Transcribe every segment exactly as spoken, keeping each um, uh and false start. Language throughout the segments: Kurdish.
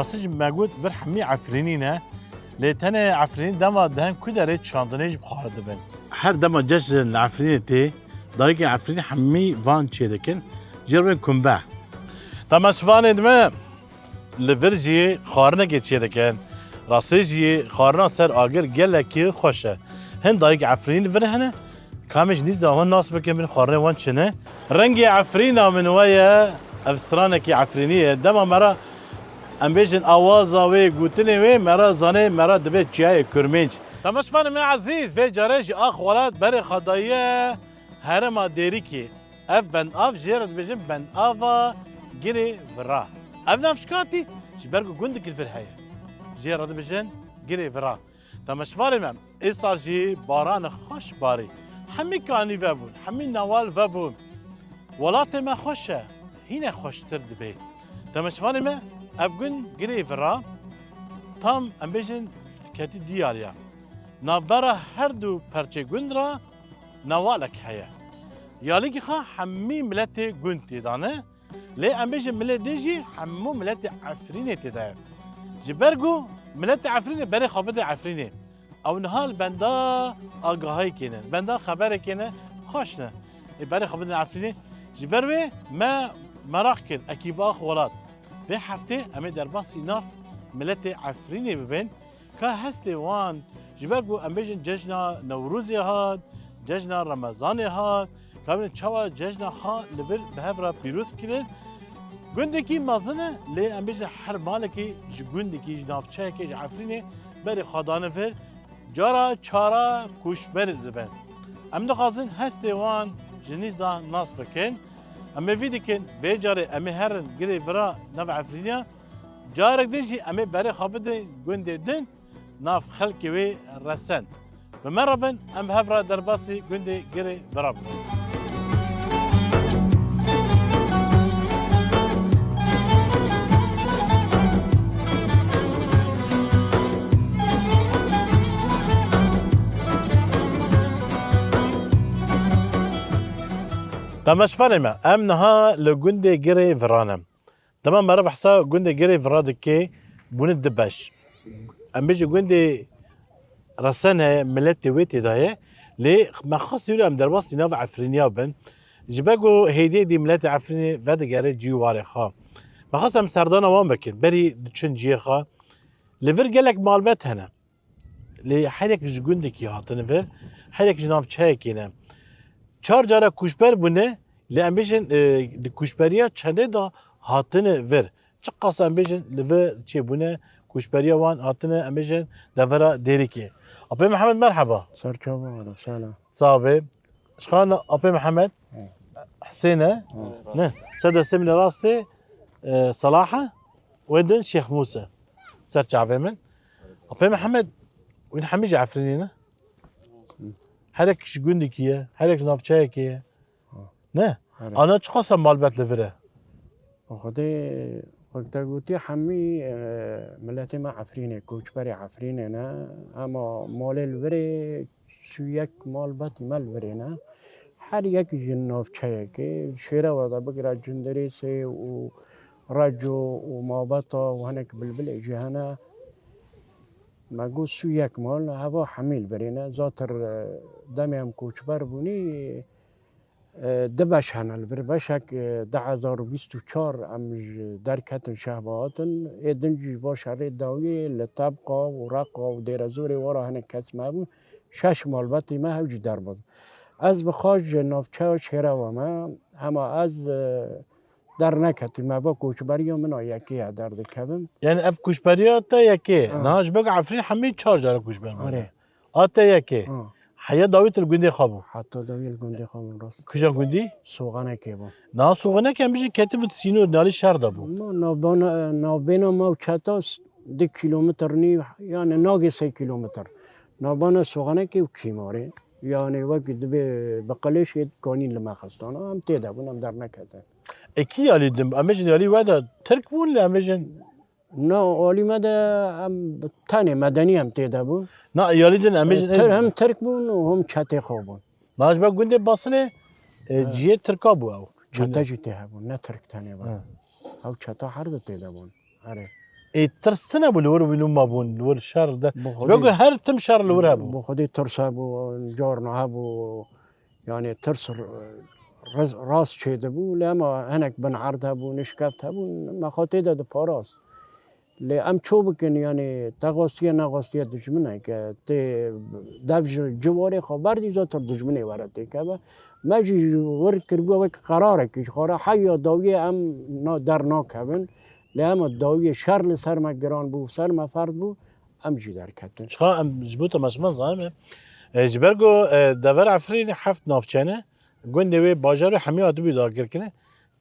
Siz me got vir hemî Efrînî ne. Lê tenê Efrînî dema dihen ku derê çandinê jî bi xwarin dibin. Her dema cejn li Efrînê tê, dayikê Efrînî hemî van çê dikin. Jê re kumbe. Temaşevanên me li vir jî xwarinekê çê dikin. Rastî jî xwarina ser agir gelekî xweş e. Hin dayik Efrînî li vir hene. Ka em ê ji nîz de wan nas bikin, bin xwarinê wan çi ne? Rengê Efrîna min we ye, ev stranekî Efrînî ye. Dema me re, em bêjin awaza wê, gotinê wê, me re zanê, me re divê çiyayê Kurmînc. Temaşevanê me ezîz, vê carê ji Axwelat berê xwe daye herêma Dêrikê. Ev bendav jê re dibêjin bendava Girê Vira. Ev nav şikatî ji ber ku gundek li vir heye. Jê re dibêjin Girê Vira. Temaşevanê me, êsal jî baran xweş barî. Hemî kanî vebûn, hemî newal vebûn. Welatê me xweş e, hîne xweştir dibe. Temaşevanê me, ev gund Girê Vira, tam em bêjin ketî du yaliya. Navbera her du perçê gund re newalek heye. Yalîkî xwe hemî miletê gund tê de ne. Lê em bêjin milê din jî hemû miletê Efrînê tê de ye. Ji ber ku miletê Efrînê berê xwe bide Efrînê. Ew niha li benda agahiyekê ne, li benda xeberekê ne, xweş ne. Ê berê xwe bidin Efrînê. Ji ber wê me meraq kir, ekîba Axwelat. Vê heftê em ê derbasî nav miletê Efrînê bibin. Ka hestê wan, ji ber ku em bêjin cejna Newrozê hat, cejna Remezanê hat, ka bibin çawa cejna xwe li vir bi hev re pîroz kirin. Gundekî mezin e, lê em bêjin her malekî ji gundekî, ji navçeyekê, ji Efrînê berê xwe dane vir, cara çara koçberê dibin. Em dixwazin hestê wan ji nîz de nas bikin. Em ê vî dikin, vê carê em ê herin Girê Vira nav Efrîniya, carek din jî em ê berê xwe bidin gundê din, nav xelkê wê Resen. Bi me re bin, em bi hev re derbasî gundê Girê Vira bikin. Temaşevanê me, em niha li gundê Girê Vira ne. Dema me re behsa gundê Girê Vira dike, bûne du beş. Em bêjin gundê Resen heye, miletê wê tê de ye. Lê me xwest wî em derbasî nav Efrîniya bin. Ji ber ku hêdî hêdî miletê Efrînê vedigere cî û warê xwe. Me xwest em serdana wan bikin. Berî diçin cihê xwe. Li vir gelek malbet hene. Lê her yek ji gundekî hatine vir, her yek ji navçeyekê ne. Çar cara koçber bûne, lê em bêjin, e, di koçberiya çendê de hatine vir. Çiqas em bêjin li vir çêbûne, koçberiya wan hatine, em bêjin devera Dêrikê. Apê Mihemed, merheba. Ser çava, selam. Sax be. Ji xwe apê Mihemed, Hı. Husên e. Hı. Ne, ser destê min rastê, e, Salah e. Wê din Şêx Mûse. Ser çavê min. Apê Mihemed, wîn hemî ji Efrînê ne? Her yek ji gundekî ye, her yek ji navçeyekê ye. Ha. Ne? Erê. Ana çiqas e malbet li vir e? Xwedê wek te gotî hemî, e, miletê me Efrînê, koçberê Efrînê ne. Ema malê li virê sî û yek malbetî me li virê ne. Her yek ji navçeyekê, Şêrewa de bigire Cindirêsê û Reco û Mabeta û hinek Bilbilê jî hene. Me got sî û yek mal, heva hemî li virê ne. Zatir, e, demê em koçber bûnî, e, du beş hene li vir. Beşek, e, du hezar û bîst û çar em ji derketin şehba hatin. Ê din jî va şerê dawiyê li Tebqa û Reqa û Dêrezorê wara hinek kes me bûn. Şeş malbetî me hew jî derbas. Ez bi xwe ji navçeya Şêrewa me, hema ez, e, derneketî me, va koçberiya min a yekê ye derdikevim. Yani ev koçberiya te yekê. Ha. Niha ji ber ku Efrîn hemî çar cara koçber bûne. Erê. A te yekê. Ha. Heya dawî tu li gundê xwe bû. Heta dawî li gundê xwe bû, rast. Kija gundî? Soxanekê bû. Niha Soxanekê em bijî ketibû sînor, nalî şer de bû. Ma navbana, navbêna me û çeta s-, du kîlometr nîv, yani nagê sê kîlometr. Navbana Soxanekê û Kîmarê. Yani wekî dibê bi qilêşê kanîn li me xistana. Em tê de bûn, em derneketin. E, kî yalî din? Em bêjin yalî we de Tirk bûn, lê em bêjin Na, alî me de em tenê medenî em tê de bûn. Na, yalî din em bêjin, Tir-, hem Tirk bûn û hem çetê xwe bûn. Na, ji ber gundê Basilê, e, Ha. cihê Tirka bû ew. Çete Gundê. jî tê hebûn, ne Tirk tenê bûn. Ha. Ew çeta her du tê de bûn. Erê. Ê, tirs tune bû li wir wî nû mabûn, li wir şer de. Ji ber ku her tim şer li wir hebû. Bi xwedê tirs hebû, carna hebû. Yani tirs r-, rez-, rast çêdibû, lê ema hinek bin erd hebû, nişkeft hebû, me xwe tê de diparast. Lê em ço bikin, yani te xwestiye, nexwestiye dijmin e ke tê dev ji ciwarê xwe berdî, zatir dijminê were têkeve. Me jî ji wir kiribû wek qerarekî ji xwe re, heya dawiyê em na-, der nakevin. Lê ema dawiyê şer li ser me giran bû, ser me ferd bû, em jî derketin. Çiqa em ji bo temaşevan zanime, e, ji ber ku, e, dever Efrînê heft navçe ne, gundê wê bajarê hemî hatibû dagirkirin.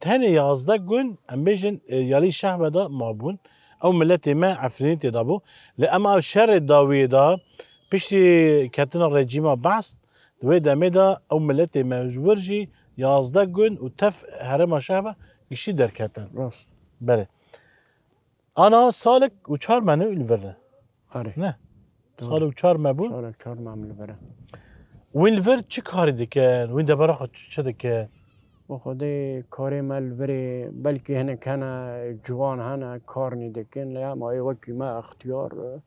Tenê yazdeh gund, em bêjin, e, yalî şehbe de mabûn. Ew miletê me Efrînî tê de bû. Lê ema ev şerê dawiyê de, piştî ketina rejîma Be'es, di wê demê de ew miletê me ji wir jî yazdeh gund û tev herêma şehbe giştî derketin. Rast. Belê. Ana salek û çar me ne li vir ne? Erê. Ne. Doğru. Salek û çar me bû. Salek çar me em li vir e. Wîn li vir çi karî dikin? Wîn debara xwe çi, çi dikin? Bi xwedê karê me li virê belkî hinek hene ciwan hene kar nî dikin. Lê hema ê wekî me extiyar, e,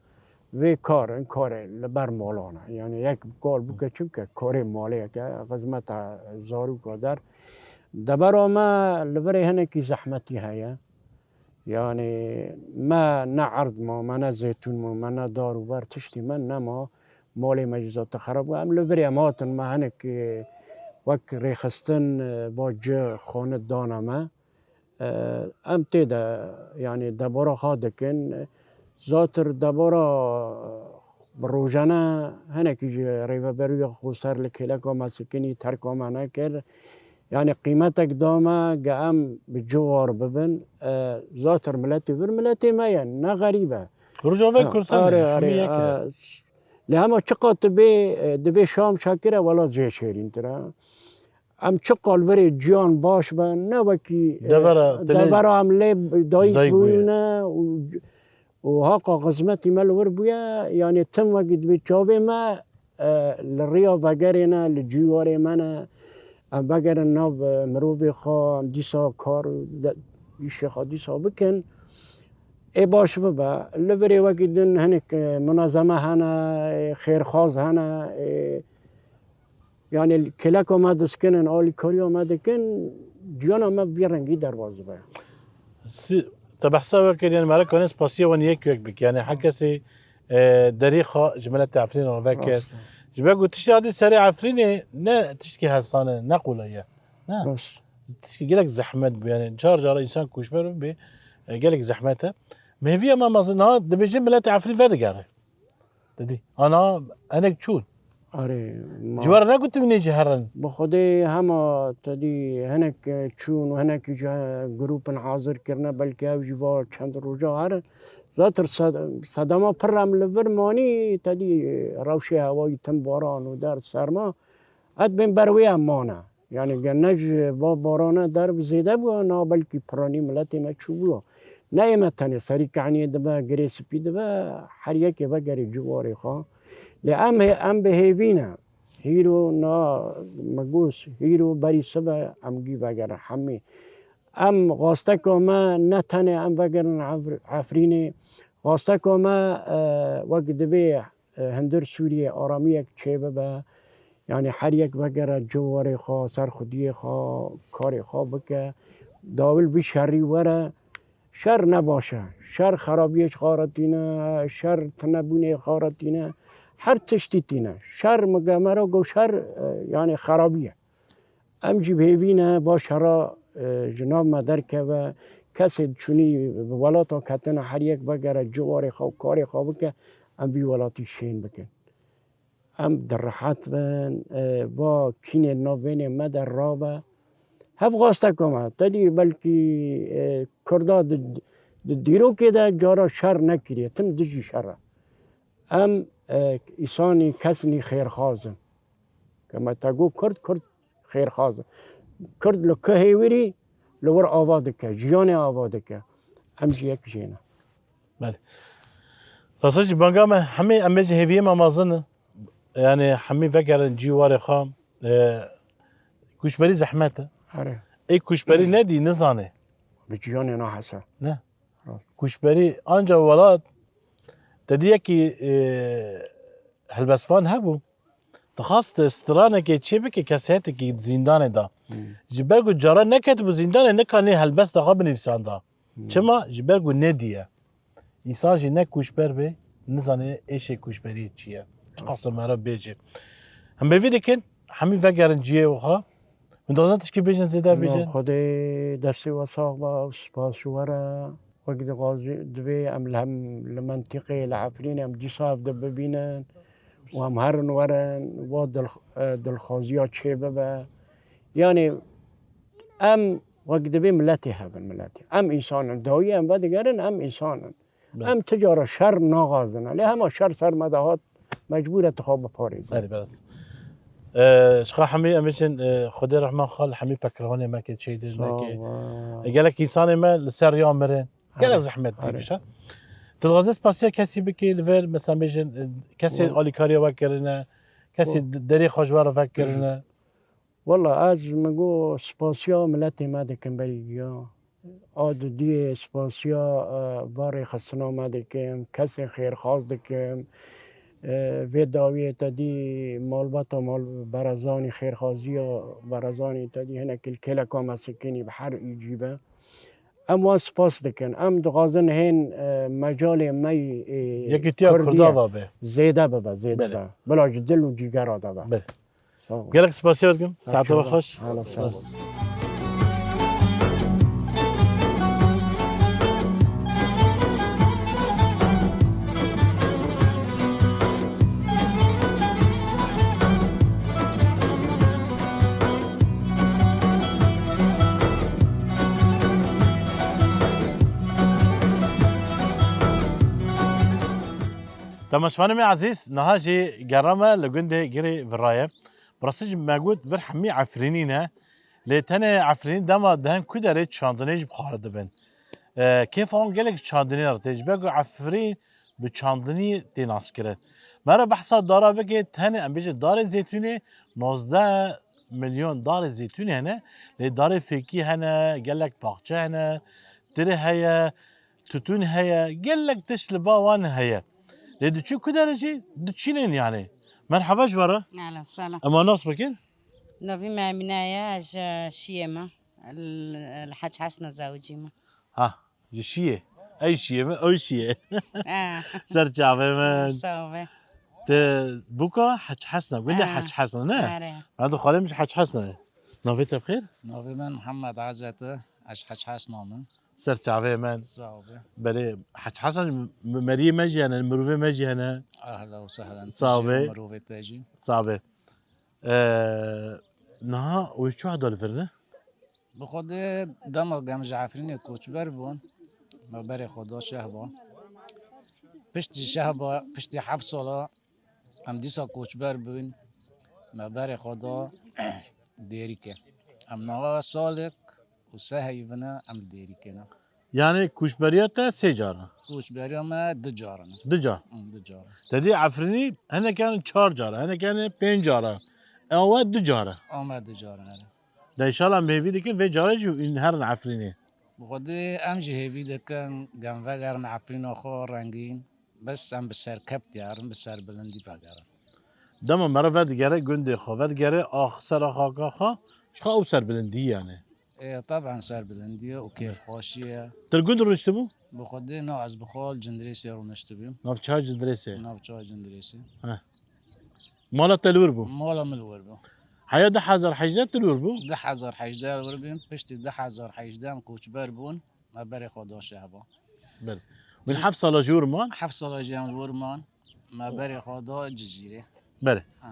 vê kar in, karê li ber molan e. Yani yek kar bike çimke karê malê yeke xizmeta zarûka der. Debera me li virê hinekî zehmetî heye. Yani me ne erd ma, me ne zeytûn ma, me ne dar û ber tiştî me nema. Malê me jî zat xerab bû. Em li virê em hatin, me hinek, e, wek rêxistin, e, va ci xanit dana me. E, em tê de, yani debora xwe dikin. Zatir debora bi rojane hinekî ji rêveberiya xweser li kêleka me sikinî, terka me nekir. Yani qîmetek da me, ge em bi ciwar bibin, e, zatir miletê vir miletê me ye, ne xerîb e. Rojavayê Ha, Kurdistanê are, ye, are, hemî yek e. e, Lê hema çiqas tu bê, e, dibê Şam Şakir e, wela jê şêrîntir e. Em çiqal virê ciyan baş be, ne wekî, e, Devera, dilê devera em lê dayik dayik bûye. bûyne û, û haqa xizmetî me li wir bûye, yani tim wekî dibê çavê me, e, li riya vegerê ne, li cîwarê me ne. Em vegerin nav, e, mirovê xwe, em dîsa kar û de-, îşê xwe dîsa bikin. Ê baş bibe. Li virê wekî din hinek, e, munezeme hene, e, xêrxwaz hene, e, yani kêleka me diskinin, alîkariya me dikin, ciyana me bi vî rengî derbas dibe. Si-, te behsa we kir, yani mereka ne spasiya wan yek yek bik. Yani her kesê, e, derî xwe ji miletê Efrîn re vekir. Rast. Ji ber ku tiştê hatî serê Efrînê ne tiştekî hesan e, ne qulay e. Ne? Rast. Tiştekî gelek zehmet bû, yani car cara însan koçber bibe, e, gelek zehmet e. Hêviya me mezin, ha, dibêje miletê Efrîn vedigere. Te dî. Ana, hinek çûn. Arê, ma Ji we re negotin wî nêce herin. Bi Xwedê hema te dî hinek, e, çûn û hinekî ji grûpin hazir kirine, belkî ev jî va çend roja herin. Zatir sed-, sedema pir em li vir manî, te dî, e, rewşê hewayî tim baran û der serma. Et bên ber wê em mane. Yani ge ne ji va barana derv zêde bûya, na belkî piranî miletê me çûbûya. Ne ê me tenê serî kehniyê dibe, girê spî dibe, her yekê vegerê ciwarê xwe. Lê em hê-, em bi hêvî ne. Hîro na me got, hîro berî sibe em gî vegerin hemî. Em xwasteka me ne tenê em vegerin Efr-, Efrînê. Xwasteka me, e, wek divê, e, hundir Sûriyê aramiyek çêbibe. Yani her yek vegere ciwarê xwe, ser xwediyê xwe, karê xwe bike. Dawil vî şerî were. Şer ne baş e. Şer xerabiyê ji xwe re tîne, şer tinebûnê xwe re tîne. Her tiştî tîne. Şer, mi ge me re got şer, e, yani xerabî ye. Em jî bi hêvî ne, va şera, e, ji nav me derkeve, kesê çûnî bi welata ketine, her yek vegere ciwarê xwe û karê xwe bike, em vî welatî şên bikin. Em di rehet bin, e, va kînê navbênê me de rabe. Hev xwasteka me, te dî belkî, e, Kurda di, di dîrokê de cara şer nekiriye, tim dijî şer e. Em, e, îsanî, kesnî xêrxwaz in. Ke me te got Kurd, Kurd xêrxwaz e. Kurd li ku hêwirî li wir ava dike, jiyanê ava dike. Em jî yek jê ne. Belê. Rasta jî banga me hemî em bêjin hêviyê me mezin e. Yani hemî vegerin cîwarê xwe. E, koçberî zehmet e. Erê. Ê koçberî nedî, nizane. Bi jiyanê nahese. Ne. Koçberî anca welat te dî yekî, e, helbestvan hebû. Dixwast stranekê çê bike keseyetekî di zîndanê de. Hmm. Ji ber ku cara neketibû zîndanê nikanî helbesta xwe binivîsanda. Hmm. Çima? Ji ber ku nedîye. Însan jî ne koçber be, nizane êşê koçberiyê çi ye. Çiqas me re bêje. Em hêvî dikin, hemî vegerin cihê xwe. Hûn dixwazin tişkî bêjin, zêde bêjin? Xwedê destê we sax be û spas ji we re. Wek dixwazî, divê em li hem, li mentiqê, li Efrînê em dîsa ev di bibînin û em herin werin, va dil-, e, dilxwaziya çê bibe. Yanî em wek divê miletê hebin, miletê. Em însan in. Dawiyê em vedigerin, em însan in. Belê. Em ti cara şer naxwazin. Lê hema şer ser me de hat, mecbûr e tu xwe biparêzî. Belê, belê. Ee, ji xwe hemî em biçin, e, Xwedê rehman xal hemî pekirvanê me ke çêdê Sağ neke. Ol. E, gelek însanê me li ser riya mirin. Gelek Erê, zehmet erê. Dî bişe. Tu dixwazî spasiya kesî bikî li vir, mesela bêjin, e, kesê Wal- alîkariya we kirine, kesê Wal- de-, derê xwe ji we re vekirine. Wela ez min got spasiya miletê me dikim berî giya. A dudiyê spasiya, e, va rêxistina me dikim, kesên xêrxwaz dikim, e, vê dawiyê te dî malbata mal berezanî xêrxwaziya berezanî te dî hinekî li kêleka me sikinî bi her îcî be. Em wan spas dikin. Em dixwazin hên, e, mecalê me yî, e, Yekîtiya Kurdiye Kurda ve be. Zêde bibe, zêde Belê. Be. Bila ji dil û cîgera de be. Belê. Sağ ol. Gelek spasiya dikim. Saete we xweş. Sağ ol. Spas. Temaşevanê me ezîz, niha jî gera me li gundê Girê Viraye. Bi rastî jî me got vir hemî Efrînî ne. Lê tenê Efrînî dema dihen ku derê çandinê jî bi xwe re dibin. E, kêfa wan gelek çandinê re tê. Ji ber ku Efrîn bi çandinî tê naskirin. Me re behsa dara bike, tenê em bêjin darê zeytûnê nozdeh milyon darê zeytûnê hene. Lê darê fêkî hene, gelek baxçe hene, tirê heye, tutûn heye, gelek tişt li ba wan heye. Lê diçû ku derê jî diçînin yanî. Merheba ji we re. Ehlen, selam. Em wan nas bikin? Navî me Emîne ye, ji Şiyê me. Li, li Hec Hesna zewicî me. Ha, ji Şiyê. Ey Şiyê me, ew Şiyê. Ha. Ser çavê min. Sağ ol. Te buka Hec Hesna, gundê Ha. Hec Hesna ne? Are. Ben de xalê min ji Hec Hesna ye. Navê te bi xêr? Navê min Mihemed Azet e, ez Hec Hesna me. Ser çavê min. Sağ ol. Belê, Hec Hesen, m-, meriyê me jî hene, mirovê me jî hene. Ahla û sehlen. Sağ ol. Mirovê te jî. Sağ ol. Ee, niha wê çi wehda li vir ne? Bi Xwedê dema ku em ji Efrînê koçber bûn, me berê xwe da Şehba. Piştî Şehba, piştî heft sala, em dîsa koçber bûn, me berê xwe da Dêrikê. Em nava salek û sê heyvine em li Dêrikê ne. Yani koçberiya te sê car e? Koçberiya me du car e. Du car? Hı, du car e. Te dî Efrînî hinek yani çar car e, hinek yani pênc car e. E, we du car e. Ame du car e, here. De înşallah em hêvî dikin vê carê jî in herin Efrînê. Bi Xwedê em jî hêvî dikin, gem vegerin Efrîna xwe rengîn. Bes em bi serkevtî herin, bi serbilindî vegerin. Dema meriv vedigere gundê xwe, vedigere ax-, ser axaka xwe, ji xwe ew serbilindî yani. Ê, teben serbilindî ye û kêfxweşî ye. Til gund rûniştibû? Bi Xwedê na, ez bi xwe li Cindirêsê rûniştibûm. Nav çiya Cindirêsê? Nav çiya Cindirêsê. Heh. Mala te li wir bû? Mala min li wir bû. Heya du hezar hejdeh tu li wir bû? Du hezar hejdeh li wir bûm, piştî du hezar hejdeh em koçber bûn. Me berê xwe da Şehba. Belê. Min heft sala ji wir man? Heft sala jî em wir man. Me berê xwe da Cizîrê. Belê. Ha.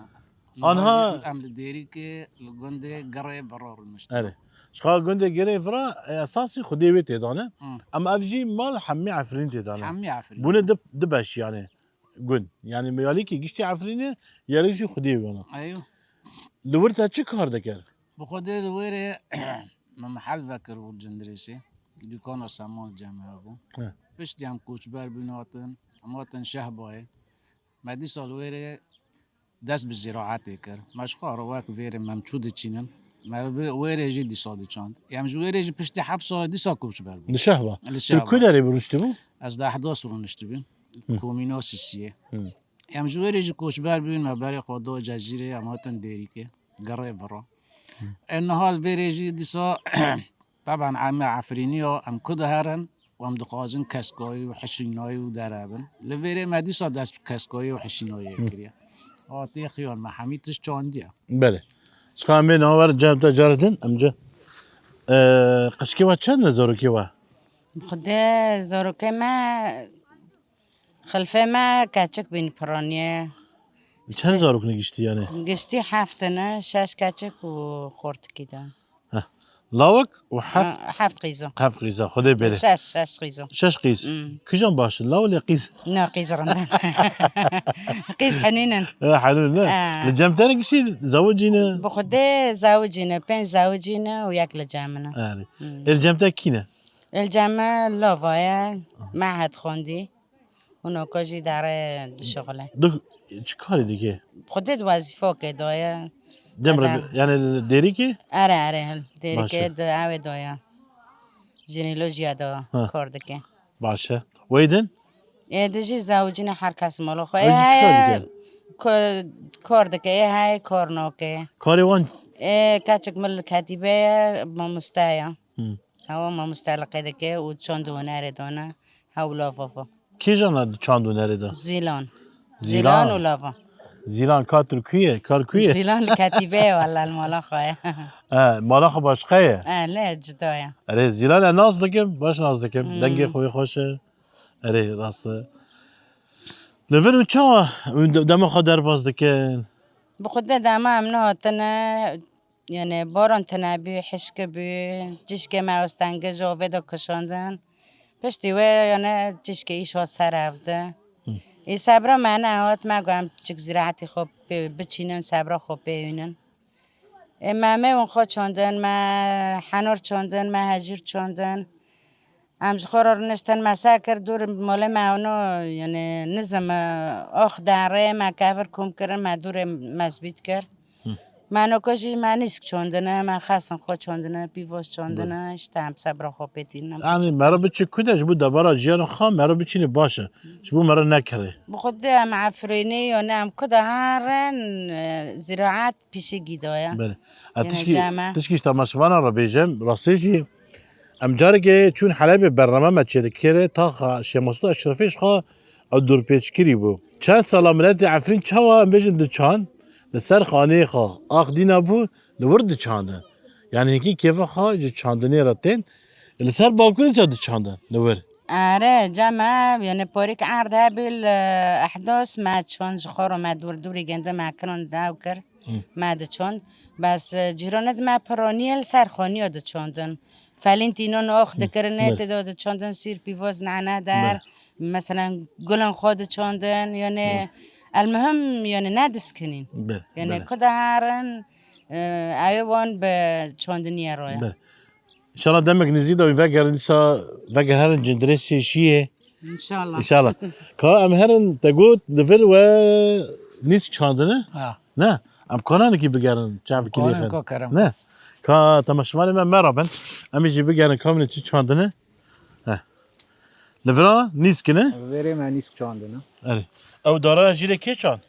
Anha jî em li Dêrikê, li gundê Girê Vira rûniştin. Erê. Ji xwe gundê Girê Vira, e, esasî xwedê wê tê de ne. Hı. Em ev jî mal hemî Efrîn tê de ne. Hemî Efrîn. Bûne du, du beş yani gund. Yani me yalîkî giştî Efrînê, yalîk jî xwedê wê ne. Eyo. Li wir te çi kar dikir? Bi Xwedê li wêrê min mehel vekir û Cindirêsê. Dukana semal cem hebû. He. Piştî em koçber bûn hatin. Em hatin Şehbayê. Me dîsa li wêrê dest bi zîraetê kir. Me ji xwe re wek vêrê me em çû diçînin. Me vê, wê rê jî dîsa diçand. Em ji wê rê jî piştî heft sala dîsa koçber bûn. Li Şehba. Li Tu Şehba. Ku derê bi rûniştî bû? Ez di Ehdas rûniştibîm. Komîna Sisiyê. Hı. Em ji wê rê jî koçber bûn, me berê xwe da Cezîrê, em hatin Dêrîkê. Gerê vira. Em niha li vê rê jî dîsa, taban em Efrînî ya, em ku diherin, em dixwazin keskayî û hişînayî û derebin. Li vê rê me dîsa dest bi keskayî û hişînayî kiriye. Hatî xiyan me hemî tişt çandiye. Belê. Çiqa em bê niha wer cem te caretin, em ci. Ee, qeşkê we çend e zarokê we? Xwedê zarokê me, xilfê me keçik bîn piraniye. Çend zarok ne giştî yani? Giştî heft ne, şeş keçik û xortikî de. Lawik û heft Ha, heft qîza. Heft qîza. Xwedê bêre. Şeş, şeş qîza. Şeş qîz. Hmm. Kijan baş in? Law lê qîz? Na, qîz rinden. Qîz henînin. E, henûn ne? E. Li cem te ne gişî zawicî ne? Bi xwedê zawicî ne. Pênc zawicî ne û yek li cem min e. Erê. Hmm. Ê li cem te kî ne? Ê li cem me lava ye. Mehed xwendî. Û noka jî dare dişixule. Du çi karî dike? Xwedê di wezîfokê de ye. Dem re yani Dêrikê? Ere ere hil. Dêrikê di ew ê de ye. Jînîlojiya de kar dike. Baş e. Wey din? Ê di jî zewicîne her kes mala xwe. Wey jî çi kar dike? Kar dike, ê hey kar nake. Karê wan? Ê keçik min li ketîbe ye, mamoste ye. Ewa mamoste li qê dike û çand û hunerê dane hewla vava. Kîjan e çand û hunerê de? Zîlan. Zîlan û lava. Zîlan ka tu ku ye? Kar ku ye? Zîlan li ketîbe ye walla li mala xwe ye. E, mala xwe başqa ye? E, lê cida ye. Erê Zîlan e nas dikim, baş nas dikim. Hmm. Dengê xwe xweş e. Erê rast e. Li vir çawa dema xwe derbas dikin? Bi xwe de dema em nehatine Yani baran tine bû, hişke bû, cîşkê me astengij û vê de kişandin. Piştî wê yani cîşkê îş hat ser ev de. Ê sebra me nehat, me got em çik zîraetî xwe pê biçînin, sebra xwe pê wînin. Ê me mêwin xwe çandin, me henor çandin, me hejîr çandin. Em ji xwe re rûniştin, me se kir dûr malê me ûno, yani nizim, e, ox derê me kevir kom kirin, me dûrê mezbît kir. Me noka jî me nîsk çandine, me xesin xwe çandine, pîvoz çandine, işte em sebra xwe pê tînin. Yanî mero biçî ku de ji bo debara jiyana xwe mero biçîne baş e. Ji bo mero nekirê. Bi xwe de em Efrînî, yani em ku de herin, e, ziraet pîşî gîdaya. Belê. Ez Yani tişkî, cem e. Tişkî ji temaşevana re bêjim, rastî jî Em carekê çûn Helebê bername me çêdikirê taxa Şêxmasûd Eşrefê ji xwe ew dorpêçkirî bû. Çend sala miletê Efrîn çawa em bêjin diçand, li ser xaneyê xwe ax dîna bû, li wir diçandin. Yanî hinkî kêfa xwe ji çandinê re tên, li ser balkonê çawa diçandin, li wir. Erê, cem e, yani porîk erd hebî li Ehdas me çand ji xwe re me dûr dûrî gende me kirin dew kir. Me diçond. Bes, e, cîranê di me piraniye li ser xaniya diçondin. Felîntînan ox dikirinê, tê de diçondin sîr, pîvoz, nane der. Meselen, gulan xwe diçondin. Yani, elmuhim, yani, ne diskinîn. Yani, ku de herin, e, ew ê wan bi çandiniyê roya. Înşallah demek nêzî de wî vegerin, dîsa vegerin herin cindirê sê şiyê. Înşallah. Înşallah. Ka em herin te got li vir we nîsk çandine? Ha. Ne? Em kanan ki bigerin çav ki Kanan lêxin. Ka kerem. Ne? Ka temaşevanê me merabin. Em jî bigerin kamine çi çandine? He. Li vira nîskine? Verê me nîsk çandine. Erê. Ew dara jî lê kê çand?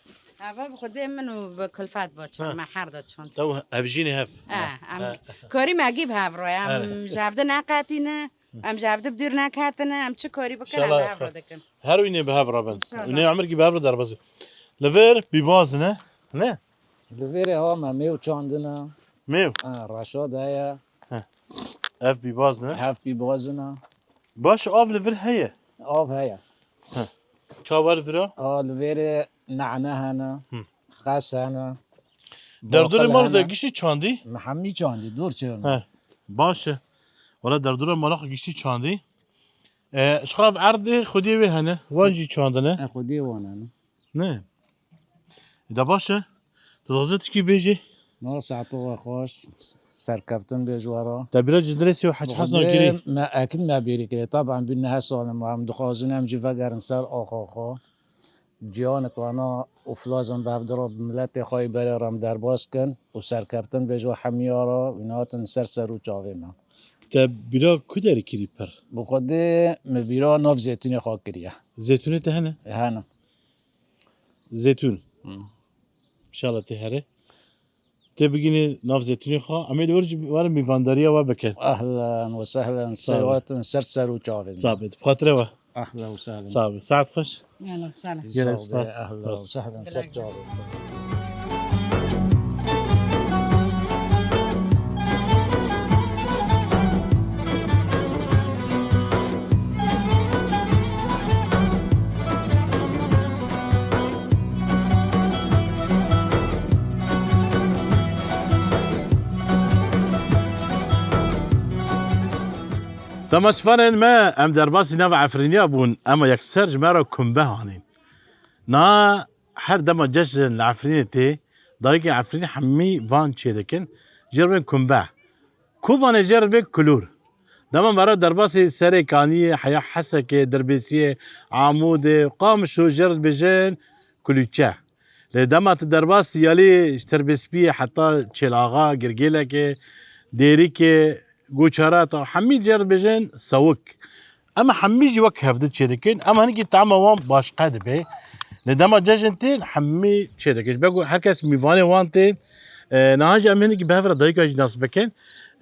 Eva bi xwedê min û bi kulfet va çand, me her da çand. Ew ev jî ne hev. Eh, em karî me gî bi hev ro, em ji hev de neqetîne. Em ji hev de bi dûr neketine, em çi karî bikin, em bi hev re dikin. Her wî nê bi hev re bin. Înşallah. Wî nê emir kî bi hev re derbas. Li vir bîbaz ne? Ne? Li vêrê ha me mêw çandine. Mêw? Ha, reşad heye. Ev bîbaz ne? Hev bîbaz ne. Baş av li vir heye? Av heye. Ka wer vira? A, li vêrê nane hene. Xes hene. Derdorê mal de giştî çandî? Me hemî çandî, dûr çêr. He. Baş e. Wala derdora mala xwe giştî çandî. E, ji xwe ev erdê xwediyê wê hene. Wan jî çandine. E, xwediyê wan hene. Ne. Da baş e. Tu dixwazî tişkî bêjî? Na saeto we xweş. Serkeftin bê ji we re. Te bîra cindirê sê û heç hesna kirî? Me ekîd me bîrî kirê. Taban bî neh sal em, em dixwazin em jî vegerin ser axa xwe. Ciyanik ana û Flazin bi hevdira bi miletê xwe yî berê re em derbas kin û serkeftin bêje hemiya re wî hatin ser ser û çavê me. Te bîra ku derê kirî pir? Bi xwedê min bîra nav zêtûnê xwe kiriye. Zêtûnê te hene? Hene. Zêtûn. Hmm. Înşallah tê here. Tê bigînî nav zêtûnê xwe. Em ê li wir jî werin mîvandariya we bikin. Ehlen we sehlen. Sağ ol. Seywatin ser ser û çavên. Sağ be. Xatirê we. Ehlen we sehlen. Sağ be. Saet xweş. Ehlen we sehlen. Gelek spas. Ehlen we sehlen. Ser çavên. Temaşevanên me, em derbasî nava Efrîniya bûn, ema yekser ji me re kumbe anîn. Niha her dema cejn li Efrînê tê, dayikên Efrînê hemî van çêdikin, jê re bên kumbe. Kobanê jê re bê kulûr. Dema me re derbasî Serê Kaniyê, heya Hesekê, Dirbêsiyê, Amûdê, Qamişlo jê re dibêjin kulûçe. Lê dema tu derbasî yalî ji Tirbêspiyê heta Çêlaxa, Girgêlekê, Dêrikê, Goçara, ta hemî jê re dibêjin sewik. Em hemî jî wek hevdu çêdikin. Em hinekî tema wan başqe dibe. Lê dema cejn tên hemî çêdikin. Ji ber ku her kes mîvanê wan tên. E, niha jî em hinekî bi hev re dayika jî nas bikin.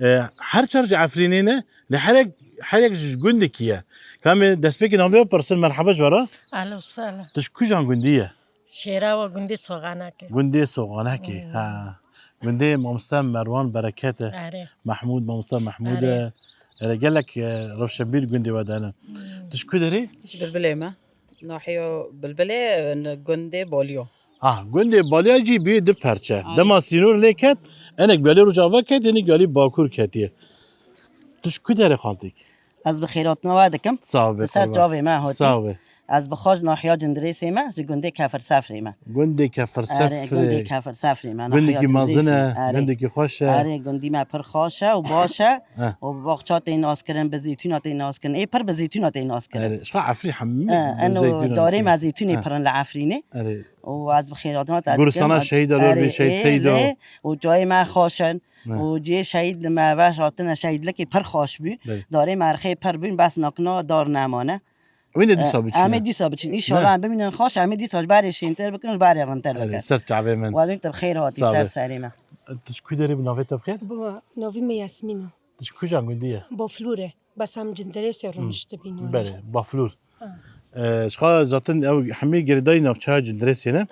E, her çar ji Efrînê ne. Lê her yek, her yek ji gundekî ye. Ka em ê destpêkê navê we pirsin, merheba ji we re. Ehlen we sehlen. Tu ji kujan gundî ye? Şêrawa gundê Soxanakê. Gundê Soxanakê, hmm, ha. Gundê mamoste Merwan Bereket e. Erê. Mehmûd, mamoste Mehmûd e. Erê. Erê, gelek, e, rewşenbîr gundê we de ne. Hmm. Tu ji ku derê? Ji Bilbilê me. Nahiya Bilbilê, e, gundê Balya. Ah, gundê Balya jî bî du perçe. Aynen. Dema sînor lê ket, enek bi alî Rojava ket, enek bi alî Bakur ketiye. Tu ji ku derê xaltik? Ez bi xêrhatina we dikim. Sağ be, qurban. Di ser çavê me hatî. Sağ be. Ez bi xwe ji nahiya Cindirêsê me, ji gundê Kefirsefrê me. Gundê Kefirsefrê. Erê, gundê Kefirsefrê me, nahiya Cindirêsê. Gundekî mezin e, erê, gundekî xweş e. Erê, gundî me pir xweş e û baş e. Heh. Û bi baxça tê naskirin, bi zeytûna tê naskirin. Ê pir bi zeytûna tê naskirin. Erê, ji xwe Efrîn hemî bi zeytûna. Erê, eno darê me zeytûnê pir in li Efrînê. Erê. Û ez bi xêrhatina te dikim. Guristana Şehîd Alor bê, Şehîd Seydo. Erê, ê lê û cayê me xweş in. Heh. Û cihê şehîd li me veş hatine, şehîdlikê pir xweş bû. Belê. Darê me rixê pir bûn, bes nakina dar nemane. Wî ne dîsa biçîne. Em ê dîsa biçin. Înşallah em bimînin xweş, em ê dîsa ji barê şêntir bikin, ji barê rintir bikin. Belê, ser çavê min. Welîm te bi xêr hatî, ser serê me. Tu ji ku derê bû, navê te bi xêr? Baba, navê me Yasmîn e. Tu ji kujan gundî ye? Baflûr e. Bes em Cindirêsê rûniştibîn. Belê, Baflûr. Ha. E, ji xwe zaten ew hemî girêdayî navçeya Cindirêsê ne.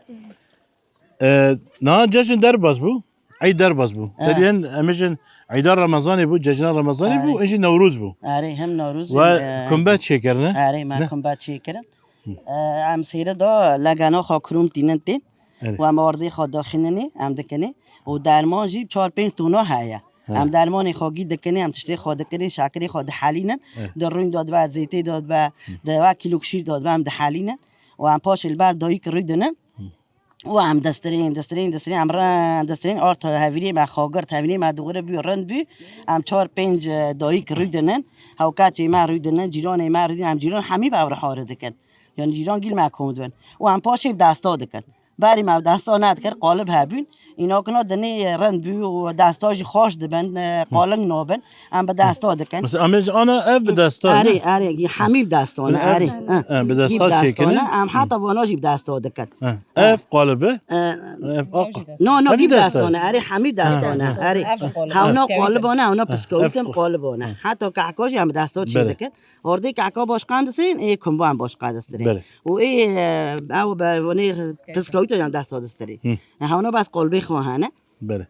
E, niha cejn derbas bû, eyd derbas bû. E. Te dî hin em ê jin eyda Remezanê bû, cejna Remezanê bû, erê, ên jî Newroz bû. Erê, hem Newroz bû, e, kumbe çêkirine. Erê, me kumbe çêkirin. Hı. E, em sêre da legena xwe kurûm tînin tên. Erê. Û em ardê xwe daxîninê, em dikinê. Û derman jî çar pênc tona heye. He. Em dermanê xwe gî dikinê, em tiştê xwe dikinê, şakirê xwe dihelînin. He. Di rûn de dibe, zêtê de dibe, di wek kîlok şîr de dibe, em dihelînin. Û em paşê li ber dayik rûdinin. Hı. Û em distirên, distirên, distirên, em re-, distirên, art hevîrê me xwe girt, hevîrê me dûre bû, rind bû. Em çar pênc, e, dayik rûdinin. Hewkaçê me rûdinin, cîranê me rûdinin, em cîran hemî bi hev re hare dikin. Yani cîran gîl me kom dibin. Û em paşê bi desta dikin. Berî me desta nedikir, qalib hebûn. Îna kina dinê rind bû û desta jî xweş dibin, e, qaling nabin. Em bi desta dikin. Mesela, em ê ji ana ev bi desta, erê, ne? Erê, hemî bi desta ne, erê. Em bi desta çêkirin. Em heta vana jî bi desta dikin. Ev qalib e? E, ev aq. No, no, ev gî bi desta ne, erê, hemî bi desta ne, erê. Hewna qalib ne, hewna piskewît em qalib ne. Heta kehka jî em bi desta çêdikin. Ardê kehka başqan distirên, ê kumban başqa distirên. Belê. Û ê, e, ew be, wanê piskewîta yan desta distirê. Hı. E, hewna bes qalbê xwe hene. Belê.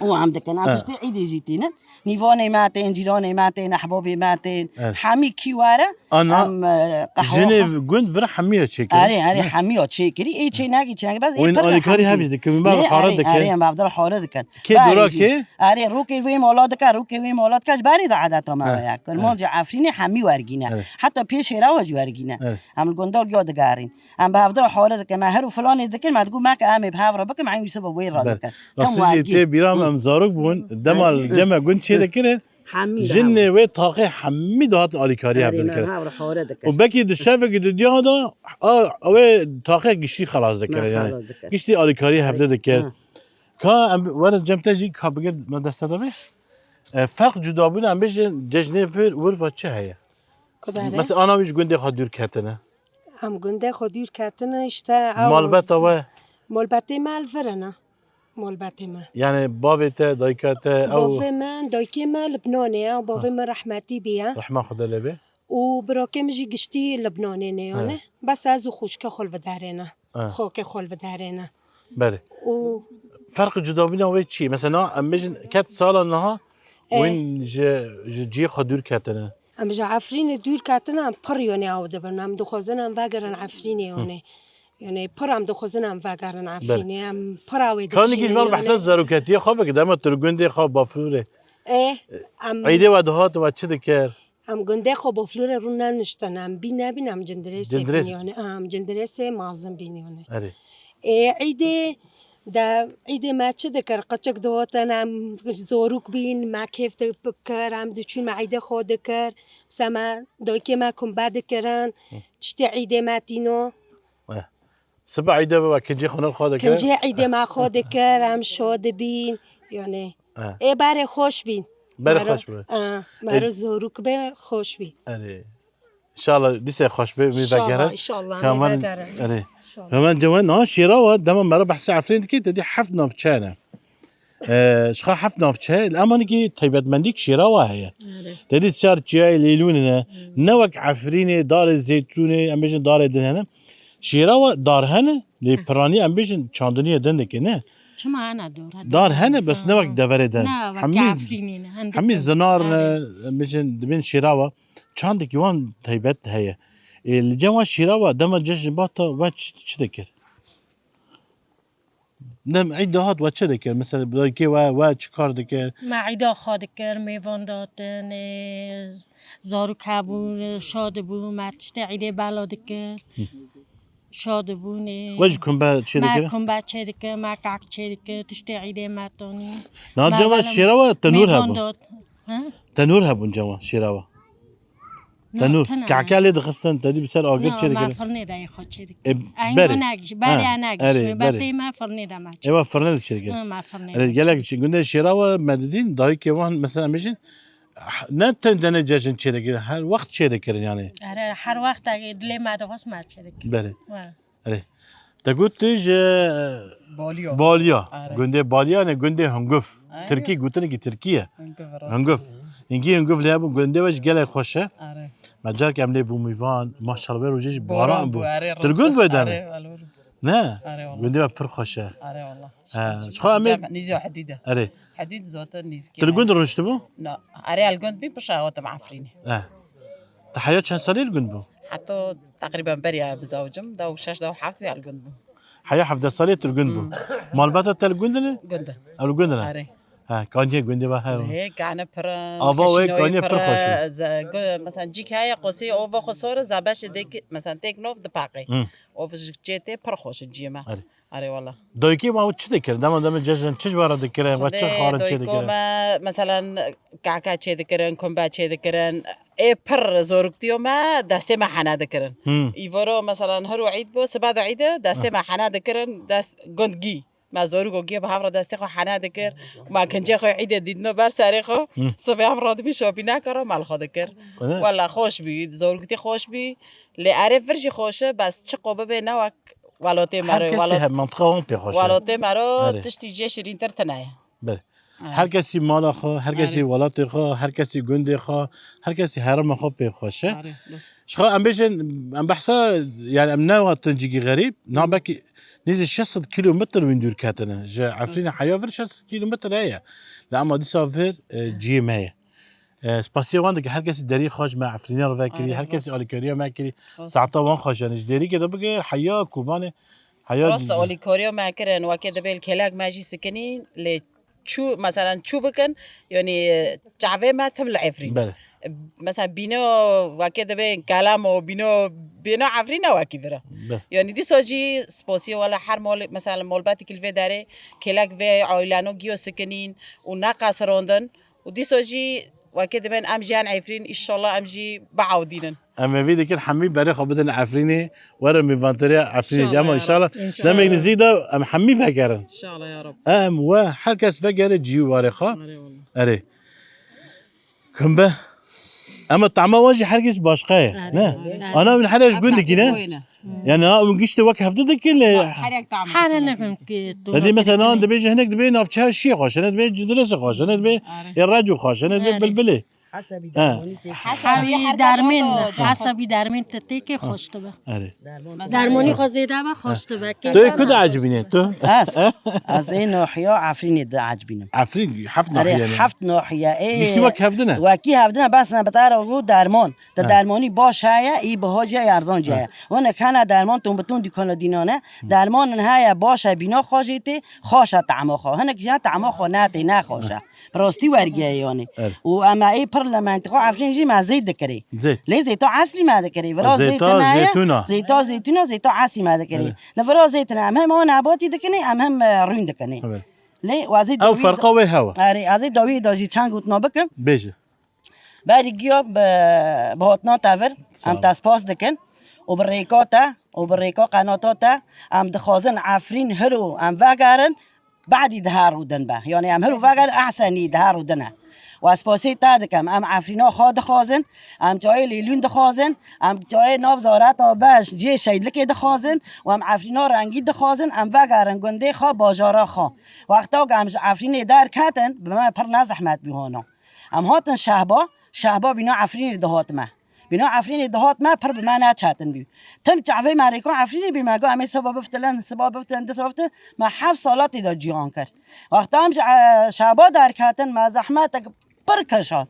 Û em dikin, em tiştê îdê jî tînin. Nîvanê me tên, cîranê me tên, ehbabê me tên. Evet. Hemî kî were, em, e, qehwa jinê xwe gund vir hemiya çêkirin. Erê, erê, hemiya çêkirî. Ê çê nekî, çê nekî, bes ê pir alîkarî hemî dikin, me hare dikin. Erê, em bi hev re hare dikin. Kê dora kê? Erê, rokê vê mala dike, rokê vê mala dike, ji berê de edeta me ye. Kurmancê Efrînê hemî wergîne. Evet. Heta pêşê re jî wergîne. Evet. Em li gunda giya digerîn. Em bi hev re hare dikin, me her û filanê dikin, me digot me ke em ê bi hev re bikin, me eynî sibe wê re dikin. Rastî jî tê bîra min, em zarok bûn, dema li cem me gund çêdikirin, Hemî de jinê hev- wê taxê hemî dihatin alîkarî hevdî dikir. Hev hore dikir. Û belkî di şevekî di diya de, a, ew ê taxê giştî xelas dikir. Me yani xelas dikir. Giştî alîkarî hevdî dikir. Ha. Ka em were cem te jî ka bigir me desta de bê. E, ferq cudabûna em bêjin cejnê vir, wir va çi heye? Kudare. Mesela ana wî ji gundê xwe dûr ketine. Em gundê xwe dûr ketine, işte, ew Malbeta we? Malbetê me li vir e ne. Malbetê me. Yani bavê te, dayika te, ew Bavê me, dayikê me Libnanê ye, bavê Ha. me rehmetî bîye. Rehma Xwedê lê bê. Û birakê min jî giştî Libnanê ne yani. He. Bes ez û xwişka xwe li vidarê ne. He. Xokê xwe li vidarê ne. Belê. Û Ferq cudabûna wê çi? Mesela em bêjin ket sala niha E. win ji, ji cihê xwe dûr ketine. Em ji Efrînê dûr ketine, em pir yonê ew dibin. Em dixwazin em vegerin Efrînê Hı. yonê. Yonê pir em dixwazin em vegerin Belê. Efrînê. Em pir ew ê Kanî diçînin kî ji van yonê. behsa zaroketiye xwe bike, dema tu li gundê xwe Baflûrê. E, em Eydê we dihat we çi dikir? Em gundê xwe Baflûrê rû neniştin. Em bîn nebîn, em Cindirêsê Cindirês. bîn yonê. Em Cindirêsê mazin bîn yonê. Erê. Ê, Eydê de, Eydê me çi dikir? Qeçik dihotin, em zorûk bîn, me kêf dikir, em diçûn me Eydê xwe dikir. Mesela me dayikê me kumbe dikirin, Hı. tiştê Eydê me tîno. Eh. Sibe Eydê bibe, kincê xwe nir xwe dikir. Kincê Eydê me xwe dikir, em şo dibîn. Yani, Eh. ê berê xweş bîn. Berê Mero, xweş bî. eh, mero Ê- zorûk be, xweş bî. Erê. Înşallah dîse xweş bê, wî Înşallah, vegerin. înşallah, Ka em wî wan, vegerin. erê. Înşallah. Hemen cewe, na şêra wa, dema mera behsê Efrîn dikî, te dî heft navçe ne. Ee, ji xwe heft navçe, li Emanîkî taybetmendîk şêra wa heye. Erê. Te dî çar çiyayê lêlûn ne. Hmm. Ne wek Efrînê, darê zeytûnê, em bêjin darê din hene. Şêra wa dar hene, lê Hı. piranî em bêjin çandiniyê din dike, ne? Çima hene dar hene? Dar hene, bes ne Ha. wek deverê din. Ne wek Hemî, Efrînê ne, hende hemî din. zinar ne, Erê. em bêjin dibên şêra wa. Çandekî wan taybet heye. Ê, li cem wan şîra wa dema cejn bata we çi, çi dikir? Dem eyd dihat we çi dikir? Mesela dayikê we, we çi kar dikir? Me eyda xwe dikir, mêvan datin, ê, zarok hebûn, şa dibûn, me tiştê eydê bela dikir. Hı. Şa dibûn, ê, We ji kumbe çê me dikir? kumbe çê dikir, me kak çê dikir, tiştê eydê me tonî. Na Me cem we belem şêra we tenûr mêvan hebûn. dat. Hı? Tenûr hebûn cem we şêra we. Na, Tenûr. tena Keke ne. lê dixistin, te dî bi ser agir Na, çê me dikir. firnê de yê xwe çê dikir. E, Eng berê. enek ji, berê Ha, enek erê, ji. Bes berê. ê me firnê de me çê. Ê, we firnê de çê dikir. Hı, me firnê Erê, de gelek çê. çê. Gundê şêra we me didîn, dayikê wan mesela em bêjin, ne ten dene cejin çê dikirin, her wext çê dikirin yani. Erê, her wext dilê me dixwest me çê dikir. Berê. Wa. Erê. Te got tu ji Baliya. Baliya. Erê. Gundê Baliya ne gundê Hunguf. Erê. Tirkî gotinekî Tirkî ye. Hunguf, rast. Hunguf. Hingî Hunguf lê hebû gundê we ji gelek xweş e. Erê. Me carek em lê bû mîvan. Maşallah wê rojê jî Boran baran bû, bû. Erê, Tu li rast. gund bû dem? Erê, alor. Ne? Erê, wallah. Gundê we pir xweş e. Erê, wallah. He, ji xwe em ê Cem, nîzî hedîd e. Erê. Hedîd zaten nîzikî Tu li gund rûniştibû? Na. Erê, li gund bî pişa hatim Efrînê. He. Te heya çend salî li gund bû? Heta teqrîben beriya bizawicim, da û şeş, da û heft vê li gund bûm. Heya hevdeh salî tu li gund bû. Hmm. Malbata te li gund ne? Gund in. Ew li gund ne? Erê. Ha, kaniyê gundê ve hev. Lê gane pir in, Ava wê kişînoyê kaniyê pir pir in, xweş e. ze-, gu-, mesela cîk heye qosê ova xwe sor e, zebeşê dêk, mesela têk nov dipaqê. Hmm. Ov ji çê tê pir xweş e ciyê me. Erê. Erê wala. Dayikê ma çi dikirin? Dema demê cejn çi ji we re dikirin? We çi Xwedê xwarin çê dayiko dikirin? me, meselen, kaka çê dikirin, kumbe çê dikirin. Ê pir zoruktiyo me, destê me hene dikirin. Hmm. Îvoro, meselen, her û îd bo, sibe de îd e, destê Hmm. me hene dikirin, dest gundgî. Me zorûk û gê bi hev re destê xwe hene dikir. Me kincê xwe îdê dîtino ber serê xwe. Hmm. Sibê em radibî şopîneka re me li xwe dikir. Öyle. Wela xweş bî, zorûktî xweş bî. Lê erê vir jî xweş e, bes çi qo bibe ne wek Welatê me Her re, kesî welat-, he, mantiqa wan pê xweş e. welatê me re Erê. tiştî jê şirîntir tine ye. Belê. Erê. Her kesî mala xwe, her kesî Erê. welatê xwe, her kesî gundê xwe, her kesî herêma xwe pê xweş e. Erê, rast. Ji xwe em bêjin, em behsa, yani em ne wetin cîkî xerîb, na Hı. belkî nêzî şeş sed kîlometr wîn dûr ketine. Ji Efrînê Rast. heya vir şeş sed kîlometr heye. Lê ema dîsa vir, e, Hı. ciyê me ye. E, spasiya wan dike, her kesî derî xwe ji me Efrînê re vekirî, Erê, her kesî rast. alîkariya me kirî. Rast. Saeta wan xweş e, ji derîkê de bike, heya Kobanê, heya Rast, alîkariya me kirin, wekî dibê li kêlek me jî sikinîn, lê çû, meselen çû bikin, yanî çavê me tim li Efrîn. Belê. Mesela bîno, wekî dibê kelem û bîno, bîno Efrîn ne wekî vir e. Be. Yanî dîsa jî spasiya wela her mol, mesela molbetikî li vê derê, kêlek vê aîleno giyo sikinîn û neqesirandin. Û dîsa jî Wekî dibên em jiyan Efrîn, înşallah em jî biewdînin. Em ê vî dikin hemî berê xwe bidin Efrînê, werin mêvanteriya Efrînê jî. Ama înşallah, ya Rab. Demek nizîk de em hemî vegerin. Înşallah ya Rab. Em we her kes vegere cî û warê xwe. Erê wallah. Erê. Kumbe. Ama tama wan jî her kes başqa ye. Erê, ne? Erê. Ana min her eş gundikî ne? Yani ha, hûn giştê wek hevdi dikin lê. Her yek tam. Her ne mümkün. Hadi mesela nan dibê ji hinek dibê navçeya şiyê xweş, hinek dibê Cindresê xweş, hinek dibê Erê. Ê Reco xweş, hinek dibê Erê. Bilbilê. Hesabî He. Dermanî tê. Hesabî Hesabî her kes dermên, hato can. Hesabî dermên te tê ke xweş dibe. Erê. Dermanî xwe zêde be, xweş dibe. Tu yê ku diecibîne, tu? Ez? Ez ê nahiya Efrînê diecibînim. Efrîn, heft Erê, nahiye ne? Heft nahiye. Ê, Giştî wek hevdine? Wekî hevdine, bes ne bi te re got derman. Te He. Dermanî baş heye, î biha jî heye, erzan jî He. Heye. Hinek hene derman ton bi ton dükana dînane. Dermanin heye, baş e, bîna xwe jê tê, xweş e tama xwe. Hinek jî hene tama xwe ne tê, ne xweş e. Bi rastî wergiye yani. Evet. Û em ê pir li mentiqa Efrîn jî me zeyt dikirê. Zeyt. Lê zeyta eslî me dikirê. Vira zeyt Zeyta heye, zeytûna. Zeyta zeytûna, zeyta eslî me dikirê. Evet. Li vira zeytine em hem o nebatî dikinê, em hem, e, rûn dikinê. Evet. Lê wazî Ew dawî ferqa wê hewa. Erê, ez ê dawî da jî çend gotina bikim. Bêje. Berî giya bi, bi hatina tevir, Sağ em ol. Tespas dikin û bi rêka te û bi rêka qenata te em dixwazin Efrîn hiro em vegerin, badî diha rûdin be. Yani em hiro vegerin ehsenî diha rûdine. Û ez spasê te dikim. Em Efrîna xwe dixwazin, em çayê Lêlûn dixwazin, em çayê nav zareta beş cê Şeydlikê dixwazin û em Efrîna rengî dixwazin, em vegerin gundê xwe, bajara xwe. Wexta ku em ji Efrînê derketin, bi me pir ne zehmet bû hona. Em hatin Şehba, Şehba bîna Efrînê dihat me. Bîna Efrînê dihat me, pir bi me neçetin bû. Tim çavê me rêka Efrînê bî, me got, em ê siba biftilin, siba biftilin, di siba biftilin, me heft sala tê de cîhan kir. Wexta em ji, e, Şehba derketin, me zehmetek pir kişand.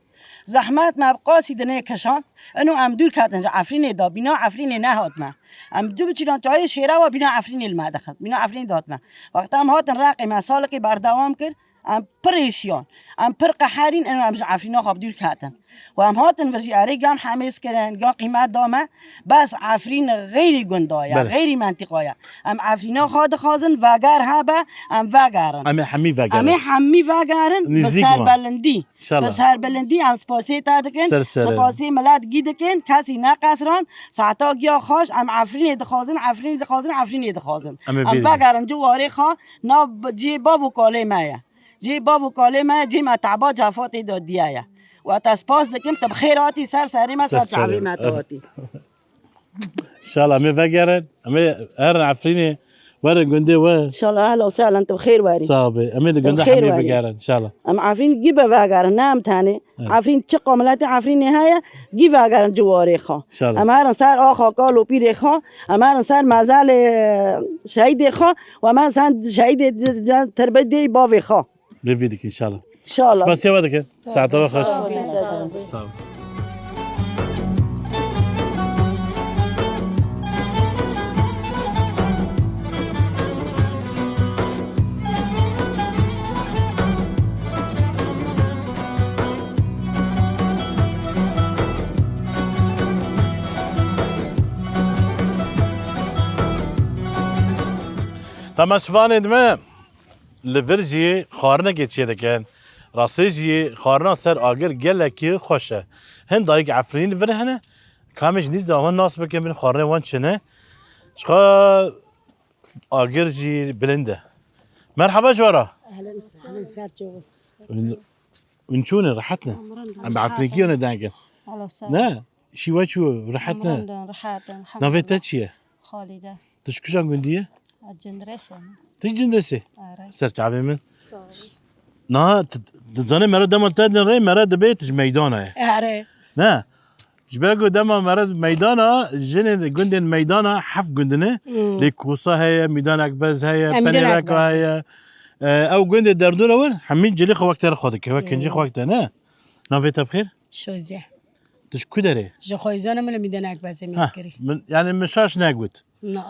Zehmet me bi qasî dinê kişand. Ino em dûr ketin ji Efrînê de, bîna Efrînê nehat me. Em du biçînan çayê şêre ve bîna Efrînê li me dixist. Bîna Efrînê dihat me. Wexta em hatin Reqê, me salikê berdewam kir. Em pir êşiyan, em pir qeherîn, ino em ji Efrîna xwe bi dûr ketin. Û em hatin vir jî erê gan hemêz kirin, gan qîmet da me, bes Efrîn xeyrî gunda ye, Belê. Xeyrî mentiqa ye. Em Efrîna xwe dixwazin, veger hebe, em vegerin. Em ê hemî vegerin. Em ê hemî vegerin, bi Nîzîk me. Serbilindî. Bi serbilindî em spasê te dikin, Ser serê. Spasê milet gî dikin, kesî neqesran, saeta giya xweş, em Efrînê dixwazin, Efrînê dixwazin, Efrînê dixwazin. Em ê Em bêjin. Vegerin ciwarê xwe, nav cê bav û kalê me ye. Cê bav û kalê me, cê me teba cefa tê de diye ye. We te spas dikim, tu bi xêr hatî ser serê me, Ser ser çavê serê. Me te hatî. Înşallah em ê vegerin, em ê herin Efrînê, werin gundê we. Înşallah, ehlen û sehlen, tu bi xêr werî. Sax be, em ê li Tu bi gunda xêr hemî werî. Bigerin, înşallah. Em Efrîn gî be vegerin, ne em tenê. Evet. Efrîn çiqa miletê Efrînê heye, gî vegerin ciwarê xwe. Înşallah. Em herin ser axa kal û pîrê xwe, em herin ser mezelê şehîdê xwe, û em herin ser şehîdê tirbê dê bavê xwe. Lê vî dikin, înşallah. Înşallah. Spasiya we dikin. Saeta we xweş. Sağ ol. Sağ ol. Temaşevanên me, li vir jî xwarinekê çêdikin. Rastî jî xwarina ser agir gelekî xweş e. Hin dayik Efrînî vir hene, ka em ê ji nîz de wan nas bikin, bin xwarinê wan çi ne. Çiqa agir jî bilind e. Merheba ji we re. Ehlen, ehlen, ser çawa. Hûn çûn in, rehet ne? Em bi Efrînkî ne deng in. Alo, sağ ol. Ne? Şî we çû, rehet ne? Em rehet in, rehet in, Navê te elhamdulillah. Çi ye? Xalîde. Tu ji kîjan gundî ye? Ez Cindirês im. Tu ji Cindirêsê? Erê. Ser çavê min. Sağ ol. Niha tu, tu zanî mere dema te din rê, mere dibê tu ji meydana ye. Erê. Ne? Ji ber ku dema mere meydana, jinên gundên meydana heft gundine. Hmm. Lê Kosa heye, Mîdan Ekbez heye, Em Mîdan Penêreka Ekbez. Heye. E, ew gundê derdora wir, hemî cilê xwe wek te re xwe dike, wek kincê Hmm. xwe wek te, ne? Navê te bi xêr? Şoze. Tu ji ku derê? Ji Xoyzana, min li Mîdan Ekbezê Ha, mêz kirî. Min, yani min şaş negot. Na.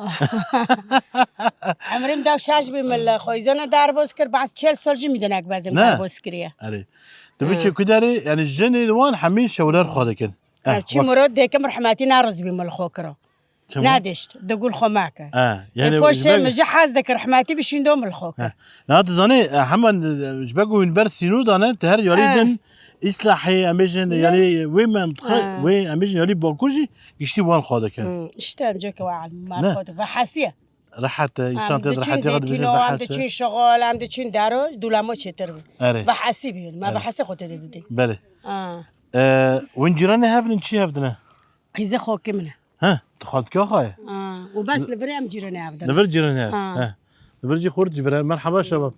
Emrê min dew şaş bî, min li Xoyzana derbas kir, baz çel sal jî Mîdan Ekbezê min Ne. Derbas kiriye. Erê. Tu Ha. Biçî ku derê, yani jinê wan hemî şewler xwe dikin. Eh, Ev çi wek- Murad dêkim rehmetî ne rizbî min li xwe kira. Çima? Nedişt, di gul xwe meke. E, yani, e, poşê ji ber- min ji hez dikir, rehmetî bi şîndo min li xwe kir. E. Na, tu zanî, e, hemen, e, ji ber ku hûn ber sînor dane, tu her yarî E. din, Îslahê, em bêjin, Ne? yarî wê mentiqe, E. wê em bêjin yarî Bakur jî, giştî wan xwe dikin. Hmm, işte em ceke wa Ne? xwe di, ve hesiye. Rehet e, Em însan tê diçin rehetê xwe dibêje zeytîno, em vehese. diçin şixul, em diçin dero, dûlamo çêtir bû. Erê. Vehesî bû, me Erê. vehesê xwe tê de didî. Belê. Ha. E, hûn cîranê hev in, çi hev dine? Qîzê xokê min e. He, tu xaltika xwe ye? Ha, û bes li vir em cîranê hev dine. Li vir cîranê hev. Ha. He. Li vir jî xort jî vir e. Merhaba şebab.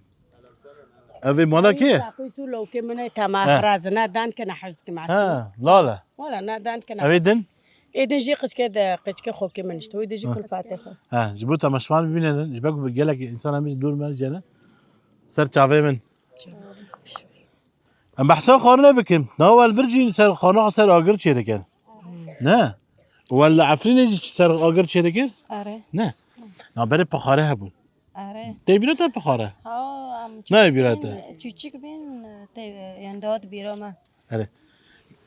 Ev ê mala kê ye? Saqî sû lawkê min e, tema He. xiraze, ne dan ke ne hez dikim Ha, esî. lale. Wala, ne dan ke ne Ev ê hez. din? Ê din jî qiçke de, qiçke xokê min işte. Wê de jî Ha. kulfatê xwe. Ha, ji bo temaşevan bibînin, ji ber ku gelek însan em jî dûr me jene. Ser çavê min. Em behsa xwarine bikin. Na wel vir jî ser xwarina xwe ser agir çêdikin. Ne? Wel li Efrînê jî ser agir çêdikin? Erê. Ne? Na berê pixare hebûn. Erê. Tê bîra te pixare? Ha, em Ne çûçik bîra bîn, te? çûçik bîn, tê, yani dawet bîra me. Erê.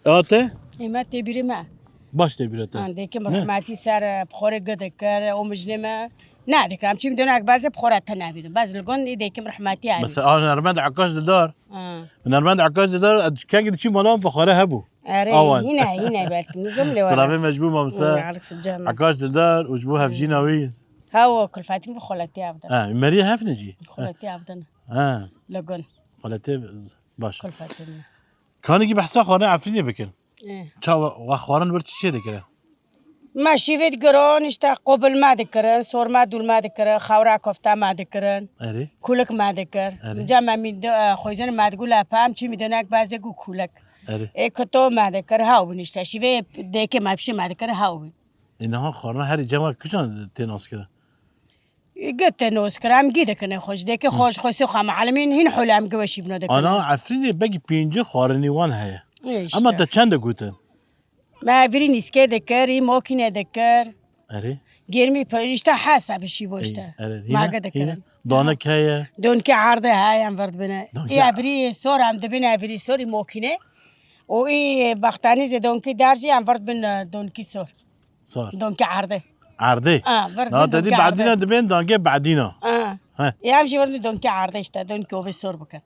A te? Ê me tê bîrê me. Baş tê bîra te. Ha, dêkim Ne? rehmetî ser, e, pixorê gı dikir, o mijnê me. Ne dikir, em çîm dönek bazê pixora te nebîdim. Baz li gon ê dêkim rehmetî erî. Mesela, a, hunermend Ekaş Dildar. Ha. Hunermend Ekaş Dildar, e, kengî diçî mala pixare hebû. Erê, Awan. yine, yine belki. Nizam lê Silavê wala. mecbû mamse. Hı, alik sıcağına. Ekaş Dildar, û ji bo hevjîna wî. Ha, o kulfetî min xoletiye evden. Ha, Meriye hefne jî. Xoletiye evden. Ha. Li gon. Xoletiye baş. Kulfetî min. Kanekî behsa xwarin Efrînê bikin. Eh. Çawa we xwarin wir çi çê dikire? Me şîvê dikirin, işte qobil me dikirin, sorma dûl me dikirin, xewra kofta me dikirin, Erê. Kulik me dikir. Erê. Minca me mî di, e, xwezin me digu lepe, em çî mî dinek bazê ku kulik. Erê. Ê kuto me dikir, hew bin işte. Şîvê dêkê me pişê me dikir, hew bin. Ê niha xwarina herî cema kijan tê naskirin? Gê tê noz kir, em gî dikine xwe ji dêkê xwe ji xwe sê xwe me'elimîn hîn hole em giweşî bino dikine. Ana Efrînê belkî pêncî xwarinî wan heye. Ê, işte. Ama te çend de gotin? Me virî nîskê dikir, î mokîne dikir. Erê. Gêrmî pe-, işte hesa bi şîvo Ey, işte. erê. Hîne, Mage dikirin. hîne. Donik heye. Donkî erde heye em vir dibine. Donkî Ê evirî sor em dibin evirî sor î mokîne. O î baxtanî zê donkî der jî em vir dibin, e, donkî sor. Sor. Donkî erdê. Erdê. Ha, vir Na bin te dî donkî erdê. Badîna dibên dangê badîna. Ha. He. Ya em jî vir bin donkî erdê işte, donkî ovê sor bikin.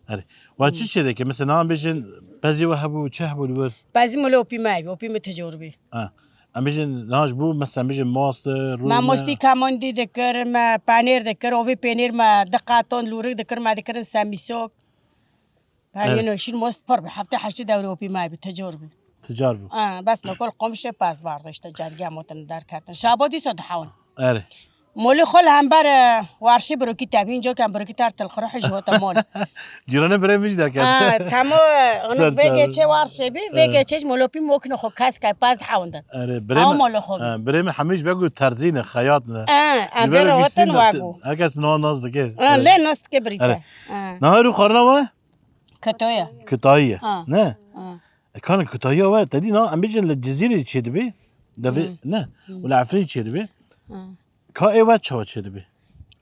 Erê. Wa çi çê dike? Mesela, nan bêjin pezî we hebû, çi hebû li wir? Pezî mole opî me hebî, opî me tecor bî. Ha. Em bêjin, nan ji bo, mesela, bêjin mast, rû Me me. mostî kamondî dikir, me panêr dikir, ovê pênêr me diqaton, lûrik dikir, me dikirin semîsok. Her Evet. yeno şîr most pir bi. Hefte heştê dewrê opî me bi, tecor bi. Ticar bû. Ha, bes nokol komşe paz barda işte cergê motin derketin. Şabo dîso dihewin. Erê. Molî xol hember, e, warşî birokî tebîn, cokem birokî ter tilxirixî ji hota mol. Cîranê birê min jî derket. Ha, temo, onu Ser vê çar. geçe warşe bi, vê Evet. geçe ji molopî mokno xo kes kay paz dihewin din. Erê, birê Aw min, molo xo bi. ha, birê min hemî ji be ku terzî ne, xeyat ne. Ha, Ji em ber vê ku rohatin şîn ne, wa te-, bû. Herkes niha nas dike. Ha, Evet. lê nas dike birî Erê. te. Ha. Niha rû xwarina we? Ketoya. Kutayî ye. Ha. Ne? Ha. E, kana kutayiya we, te dî na, em bêjin li Cizîrê çê dibê. Devê, Hmm. ne? Hmm. Û li Efrînê çê dibê. Hmm. Ka ê we çawa çê dibê?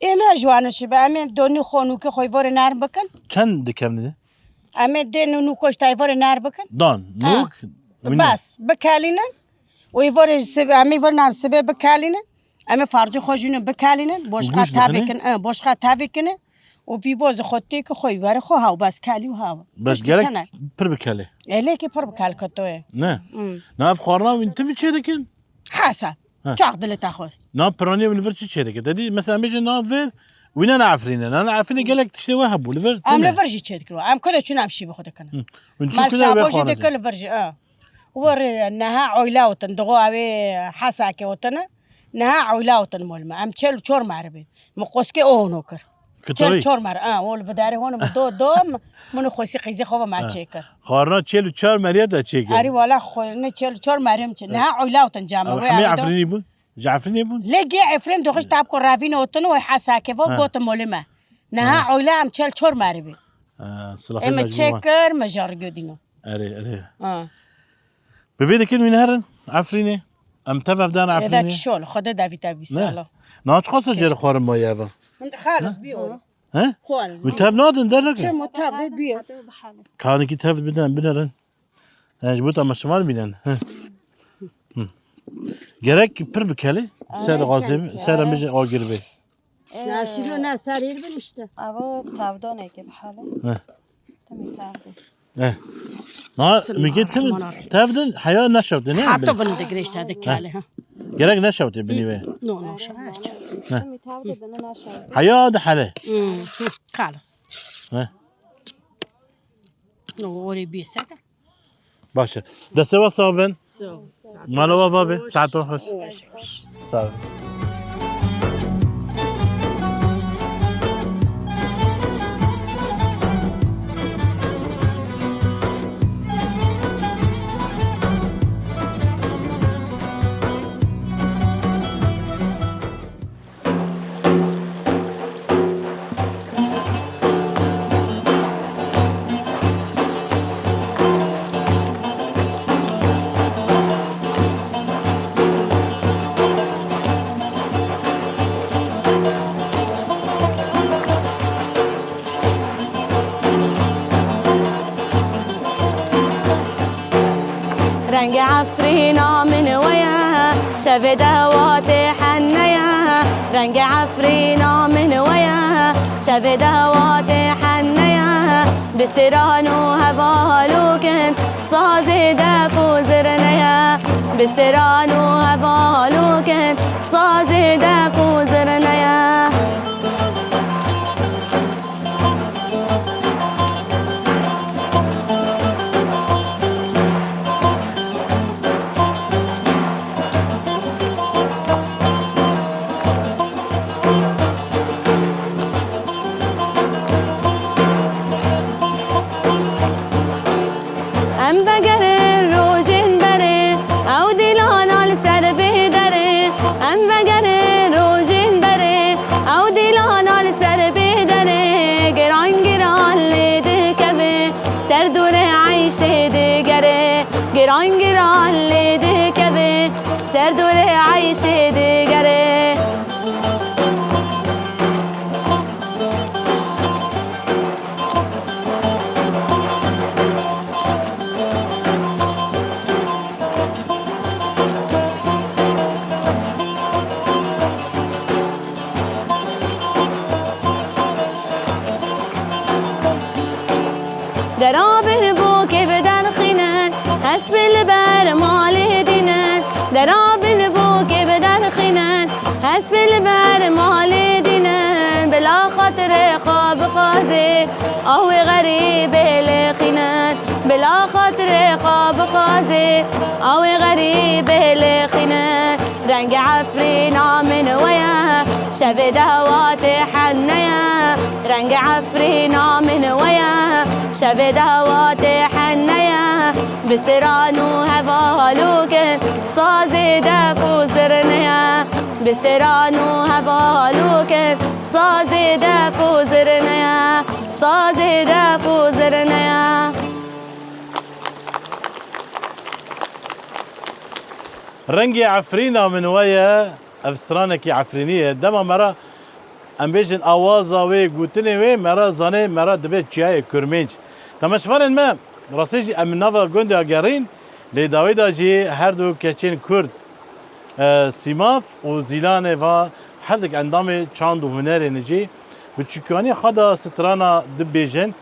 Ê me ji wan çi be, em ê donî xwe nûkê xwe vore nerm bikin. Çend dikevnî? Em ê dê nû nûko ji tayê vore nerm bikin. Dan, Ha. nûk, wî ne? Bes, bikelînin. Û ê vore sibe, em ê vore nerm sibe bikelînin. Em ê farcê xwe jî ne bikelînin, boşqa Guş tavê dixine? kin, e, boşqa tavê kine. Û pîboz xwe tê ki xwe were xwe haw, bes kelî û haw. Bes Tiştî gerek tene. pir bikelê. E, lê ki pir bikel ketoye. Ne? Hmm. Na ev xwarina wîn tu mi çê dikin? Hesa. Ha. Çax dilê te xwest. Na piranî wî li vir çi çê dikin? Te dî, mesela, em bêjin na vir, wî ne Efrîne. Na Efrîne gelek tiştê we hebû, li vir Em tune. li vir jî çê dikin. Em kule çûn em şîvê xwe dikin. Hı. Wîn çi Mal kule şabo wê jî xwarina dikin çê? li vir jî, e. Wer neha oyla otin, digo ew ê Hesakê otine. Neha oyla otin mol me. Em çel û çor meribî. Mi qoskê o hûno kir. Kitoyî? Çel çor mer, a, ol vidarê hûn mi do, do, mi, min xosî qîzê xwe ve me Ha. çêkir. Xwarina çel û çar meriye de çêkir. Arî wala xwarina çel û çar merim çê. Neha oyla otin cama. Ew Wê hemî ev do. Efrînî bûn? Ji Efrînê bûn? Lê gê Efrîn doxiş tab ku ravîn otin û Hesakê ve Ha. gotin molê me. Neha Ha. oyla em çel çor meribî. Ha, silafê Em mecbûr me. çêkir, me jar gödîno. Erê, erê. Ha. Bi vê dikin wî neherin Efrînê. Em tev ev dan Êda Efrînê. kişol, Xwedê davî te bî Ne? salo. Na çiqas jê re xwarin maye eva? Min xalis bî o. He? Xwarin. Wî tev nadin dernekin. Çemo tev bî. Kanekî tev bidin, binerin. Yani ji bo temaşevan bînin. He. Hı. Gerek pir bikelî. Ser gazê, ser em bêjin agir bê. Navşîno ne serî bin işte. Evo tavdanekê bi hale. Heh. Demê tavdê. Eh. Ha, mike tim tavdin heya neşewtê ne? Hatta bin de girêşte de kale ha. Gerek neşewtê binî ve. No, no, şaş. Demê tavdê bine neşewtê. Heya de hele. Kalas. Heh. No, orê bî sede. Baş e. Destê we sax bin. Sağ ol. Mala we va be. Saeto xweş. Sağ ol. Rengê Efrîna min we ye, şevê dewatê henne ye. Rengê Efrîna min we ye, şevê dewatê henne ye. Bi stêran û hevalûkin, bi sazê def û zirne ye. Bi stêran û hevalûkin, bi sazê def û zirne ye. Em vegerin rojên berê, ew dîlana li ser bê derê. Em vegerin rojên berê, ew dîlana li ser bê derê. Giran giran lê dikeve, ser dorê eyşê digere. Giran giran lê dikeve, ser dorê eyşê digere. Dera bin bokê bi derxînin, hespê li ber malê dînin. Dera bin bokê bi derxînin, hespê li ber malê dînin. Bila xatirê xwe bixwazê, awê xerîbê lêxînin. Bila xatirê xwe bixwazê, awê xerîbê lêxînin. Rengê Efrîna min we ye, şevê dewatê henne ye. Rengê Efrîna min we ye, şevê dewatê henne ye. Bi stêran û hevalûkin, sazê def û zirne ye. Bi stêran û hevalûkin, sazê def û zirne ye. Sazê def û zirne ye. Rengê Efrîna min we ye, ev stranekî Efrînî ye. Dema me re, em bêjin, awaza wê, gotinê wê, me re zanê, me re dibe çiyayê Kurmênc. Temaşevanên me, rastî jî em nava gundê gerîn, lê dawî de jî her du keçên Kurd, e, Sîmav û Zîlanê va her dik endamê çand û hunerê ne jî bi çûkanî xwe de strana dibêjin.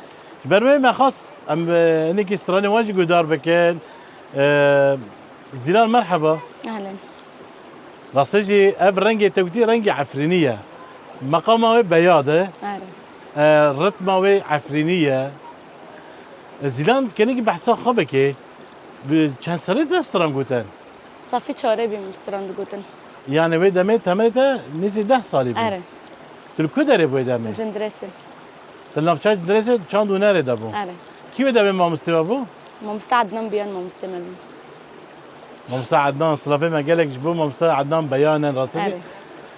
Ji ber wê me xwest em, e, hinekî stranê wan jî guhdar bikin. E, Zîlan, merheba. Ehlen. Rastî jî ev rengê te gotî rengê Efrînî ye. Meqama wê beyad e. Are. E, ritma wê Efrînî ye. E, Zîlan, kenekî behsa xwe bike. Bi çend serê te stran gotin? Safî çarê bîm stran digotin. Yani wê demê temenê te nêzî deh salî bû? Are. Tu li ku derê bû wê demê? Cindirêsê. Di navçeya Cindirêsê çand û hunerê de bû. Erê. Kî wê demê mamostê we bû? Mamoste Ednan Biyan mamostê me bû. Mamoste Ednan, silavê me gelek ji bo Mamoste Ednan Beyan in, rastî. Erê.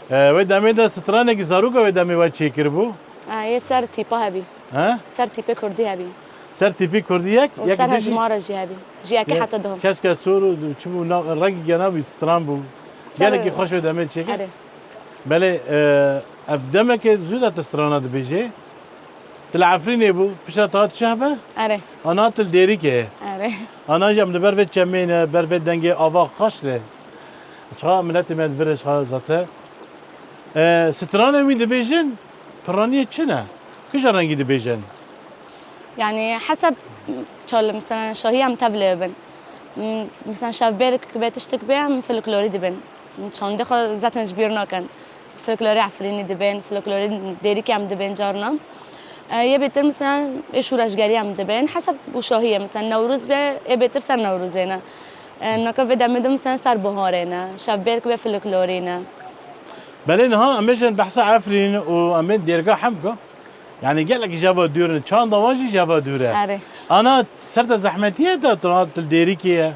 E, wê demê de stranekî zaroka wê demê we çêkiribû? E, yê ser tîpa hebî. He? Ser tîpê kurdî hebî. Ser tîpî kurdî yek, û yek ser din jî hejmara jî hebî. Ji yekê heta duhum. Keske sor û çi bû, na-, rengî gena bû, stran bû. Ser gelekî xweş wê demê çêkir. Erê. Belê, e, ev demeke zû de tu strana dibêjê. Tu li Efrînê bû, piştre tu hat şeh be? Erê. Ana tu li Dêrikê ye. Erê. Ana jî em li ber vê çemê ne, ber vê dengê ava xweş de. Çiqa miletê me li vir e, çiqa zat e. E, stranên wî dibêjin, piraniyê çi ne? Kîja rengî dibêjin? Yani heseb çal, mesela şahî em tevlê bin. M-, mesela şevbêrk be, tiştik be, em folklorî dibin. Çandê xwe zaten ji bîr nakin. Folklorê Efrînî dibin, folklorê Dêrikê em dibin carna. E, yê bêtir mesela ê şûreşgerî em dibin. Heseb û şahî ye. Mesela Newroz be, ê bêtir ser Newrozê ne. E, naka vê demê de mesela ser biharê ne. Şevbêrk be, folklorî ne. Belê niha em bêjin behsa Efrîn û em ê dêrga hem ku. Yani gelek jeva dûr in. Çanda wan jî jeva dûr e. Erê. Ana ser de zehmetî ye de tu hat li Dêrikê ye.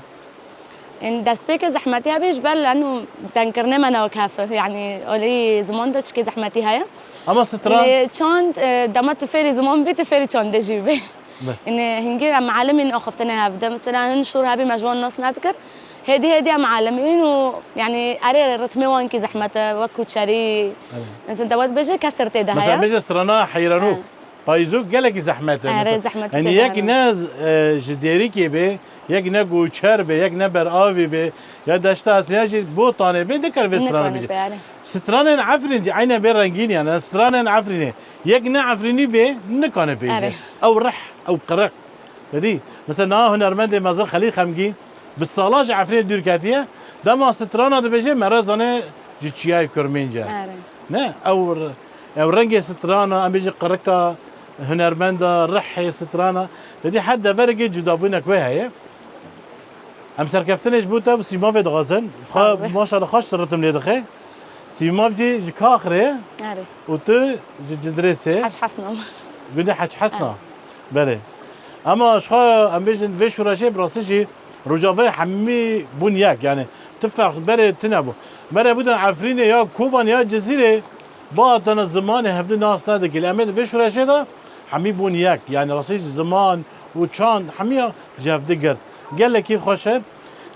Ên destpêkê zehmetî hebî ji ber leno dengkirinê me ne wek hev. Yani olê ziman de çikê zehmetî heye. Ama stran? Lê çand, e, dema tu fêrî ziman bî, tu fêrî çandê jî bî. Be. Ên hingî em mealimîn axiftinê hev de. Mesela hin şûr hebî me ji wan nas nedikir. Hêdî hêdî em mealimîn û yani erê ritmê wan kî zehmet e, wek kuçerî. Evet. Mesela dewet bêje kesir tê de heye. Mesela bêje strana heyranû. Evet. Payîzok gelekî zehmet e. Erê, zehmet Hani tê de yek hene. Ne, e, ji Dêrikê bê, yek ne Goçer bê, yek ne Beravî bê, ya Deşta Hesnî ya jî Botanê bê, nikare vê stranê Nikare bêje. Bê, erê. Stranên Efrîn jî eyne bê rengîn yani. Stranên Efrînê. Yek ne Efrînî bê, nikane bêje. Erê. Ew rih, ew qiriq. Te dî? Mesela niha hunermendê mezin Xelîl Xemgîn bi sala ji Efrînê dûr ketiye, dema strana dibêje, mere zane ji çiyayê Kurmênc e. Erê. Ne? Ew r-, ew rengê strana, em bêjin qirika hunermenda, rihê strana, te dî her deverekê cudabûnek wê heye. Em serkeftinê ji bo te û Sîmavê dixwazin. Sağ ol. Xwe maşallah xweş ritim lê dixe. Sîmav jî ji Kaxirê ye. Erê. Û tu ji Cidirêsê. Ji Hec Hesna. Gundê Hec Hesna. Erê. Belê. Ama ji xwe em bêjin vê şoreşê bi rastî jî Rojavayê hemî bûn yek, yani ti ferq berê tune bû. Mere bûdin Efrînê ya Kobanê ya Cizîrê, bihatine zimanê hevdî nas nedikir. Em ê di vê şoreşê de hemî bûn yek, yani rastî ziman û çand hemiya ji hevdî girt. Gelekî xweş e.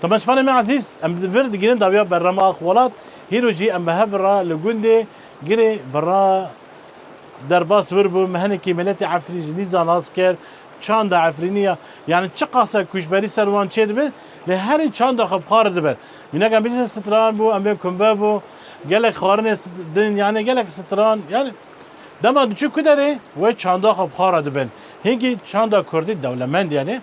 Temaşevanê me ezîz, em di vir digihînin dawiya bernama Ax Welat. Hîro jî em bi hev re li gundê Girê Vira derbas wir bû, me hinekî miletê Efrîn ji nîz de nas kir, çanda Efrînî ya. Yani çiqas e koçberî ser wan çêdibe, lê herî çanda xwe bi xwe re dibe. Mînak em bêjin stran bû, em bê kumbe bû, gelek xwarinê st-, din, yani gelek stran, yani dema diçû ku derê, wê çanda xwe bi xwe re dibin. Hinkî çanda kurdî dewlemend yani.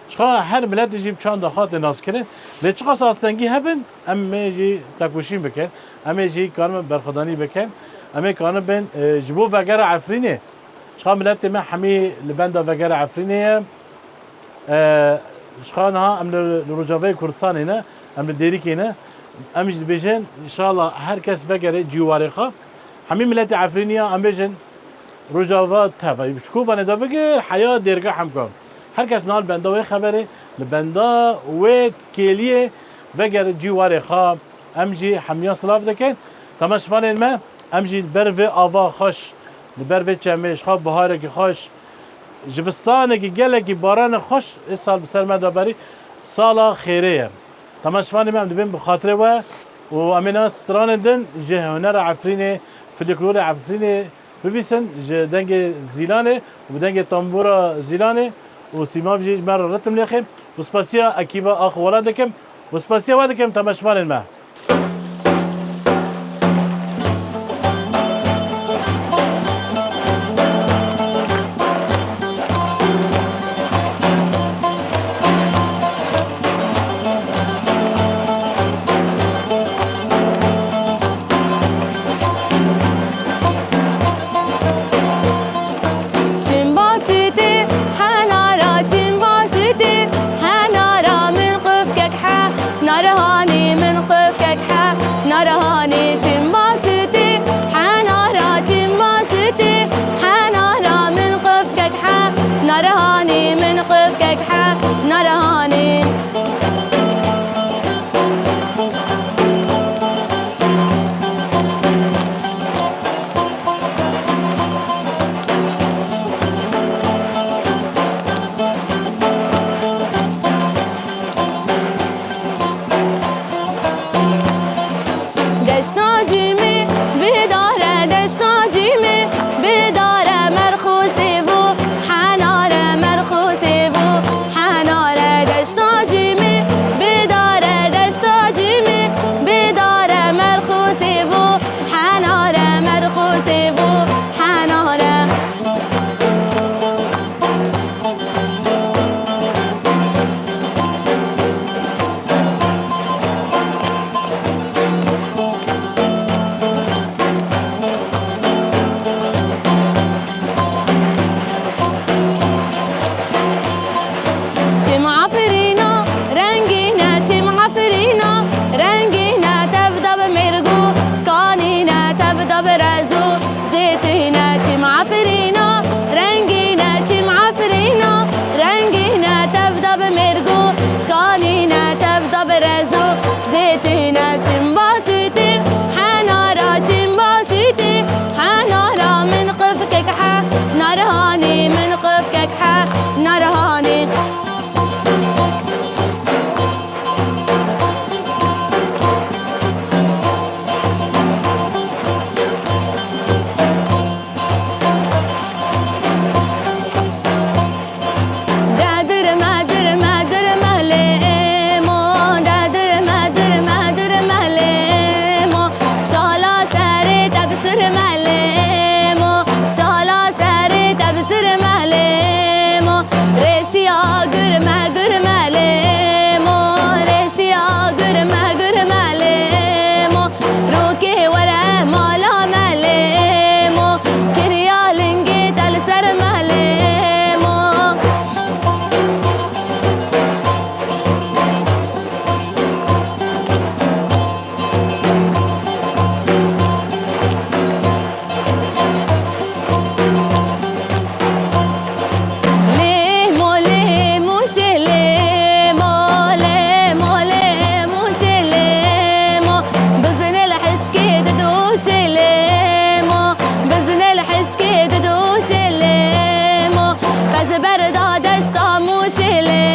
Çiqa her miletê jî bi çanda xwe tê naskirin. Lê çiqas astengî hebin, em ê jî tekoşîn bikin. Em ê jî karin berxwedanî bikin. Em ê karin bên, e, ji bo vegera Efrînê. Çiqa miletê me hemî li benda vegera Efrînê ye. E, çiqa niha em li, li Rojavayê Kurdistanê ne, em li Dêrikê ne. Em jî dibêjin, înşallah her kes vegere cîwarê xwe. Hemî miletê Efrînê ya, em bêjin, Rojava teva, ji Kobanê de bigir, heya Dêrga Hemka. Her kes niha li benda wê xeberê, li benda wê kêliyê vegerin cîwarê xwe. Em jî hemiya silav dikin. Temaşevanên me, em jî li ber vê ava xweş, li ber vê çemê, ji xwe biharekî xweş, zivistanekî gelekî barane xweş, ê sal bi ser me de berî sala xêrê ye. Temaşevanê me, em dibên bi xatirê we û em ê niha stranên din ji hunera Efrînê, folklorê Efrînê, bibîsin ji dengê zîlanê û bi dengê tambûra zîlanê û Sîmav jî ji me re ritim lêxê û spasiya ekîba Ax Welat dikim û spasiya we dikim temaşevanên me. Çimba sütü, henara çimba sütü, henara min qifkek he, narihanî min qifkek he, narihanî çimba sütü, henara çimba sütü, henara min qifkek he, narihanî min qifkek he, narihanî. Deşta cîmî bidare, deşta cîmî bidare, merxûsê bû, henare merxûsê bû, henare deşta cîmî. Tevda bi rez û zêtîne çimba sûtî, henara çimba sûtî, henara min qifkek he, narihanî min qifkek he, narihanî. De dirme, dirme, dirme lê mo, de dirme, dirme, dirme lê mo. Şala serê te bi sirme lê mo, şala serê te bi sirme lê mo. Rêşiya gurme, gurme lê mo, rêşiya gurme, gurme lê mo. Rokê were mala me lê mo, kiriya lingê te li ser me lê mo. Lê mo, lê mo, şê lê mo, lê mo, lê mo, şê lê mo. Bizinê li hişkê didoşê lê mo, bizinê li hişkê didoşê lê mo. Pez berda deşta mûşê lê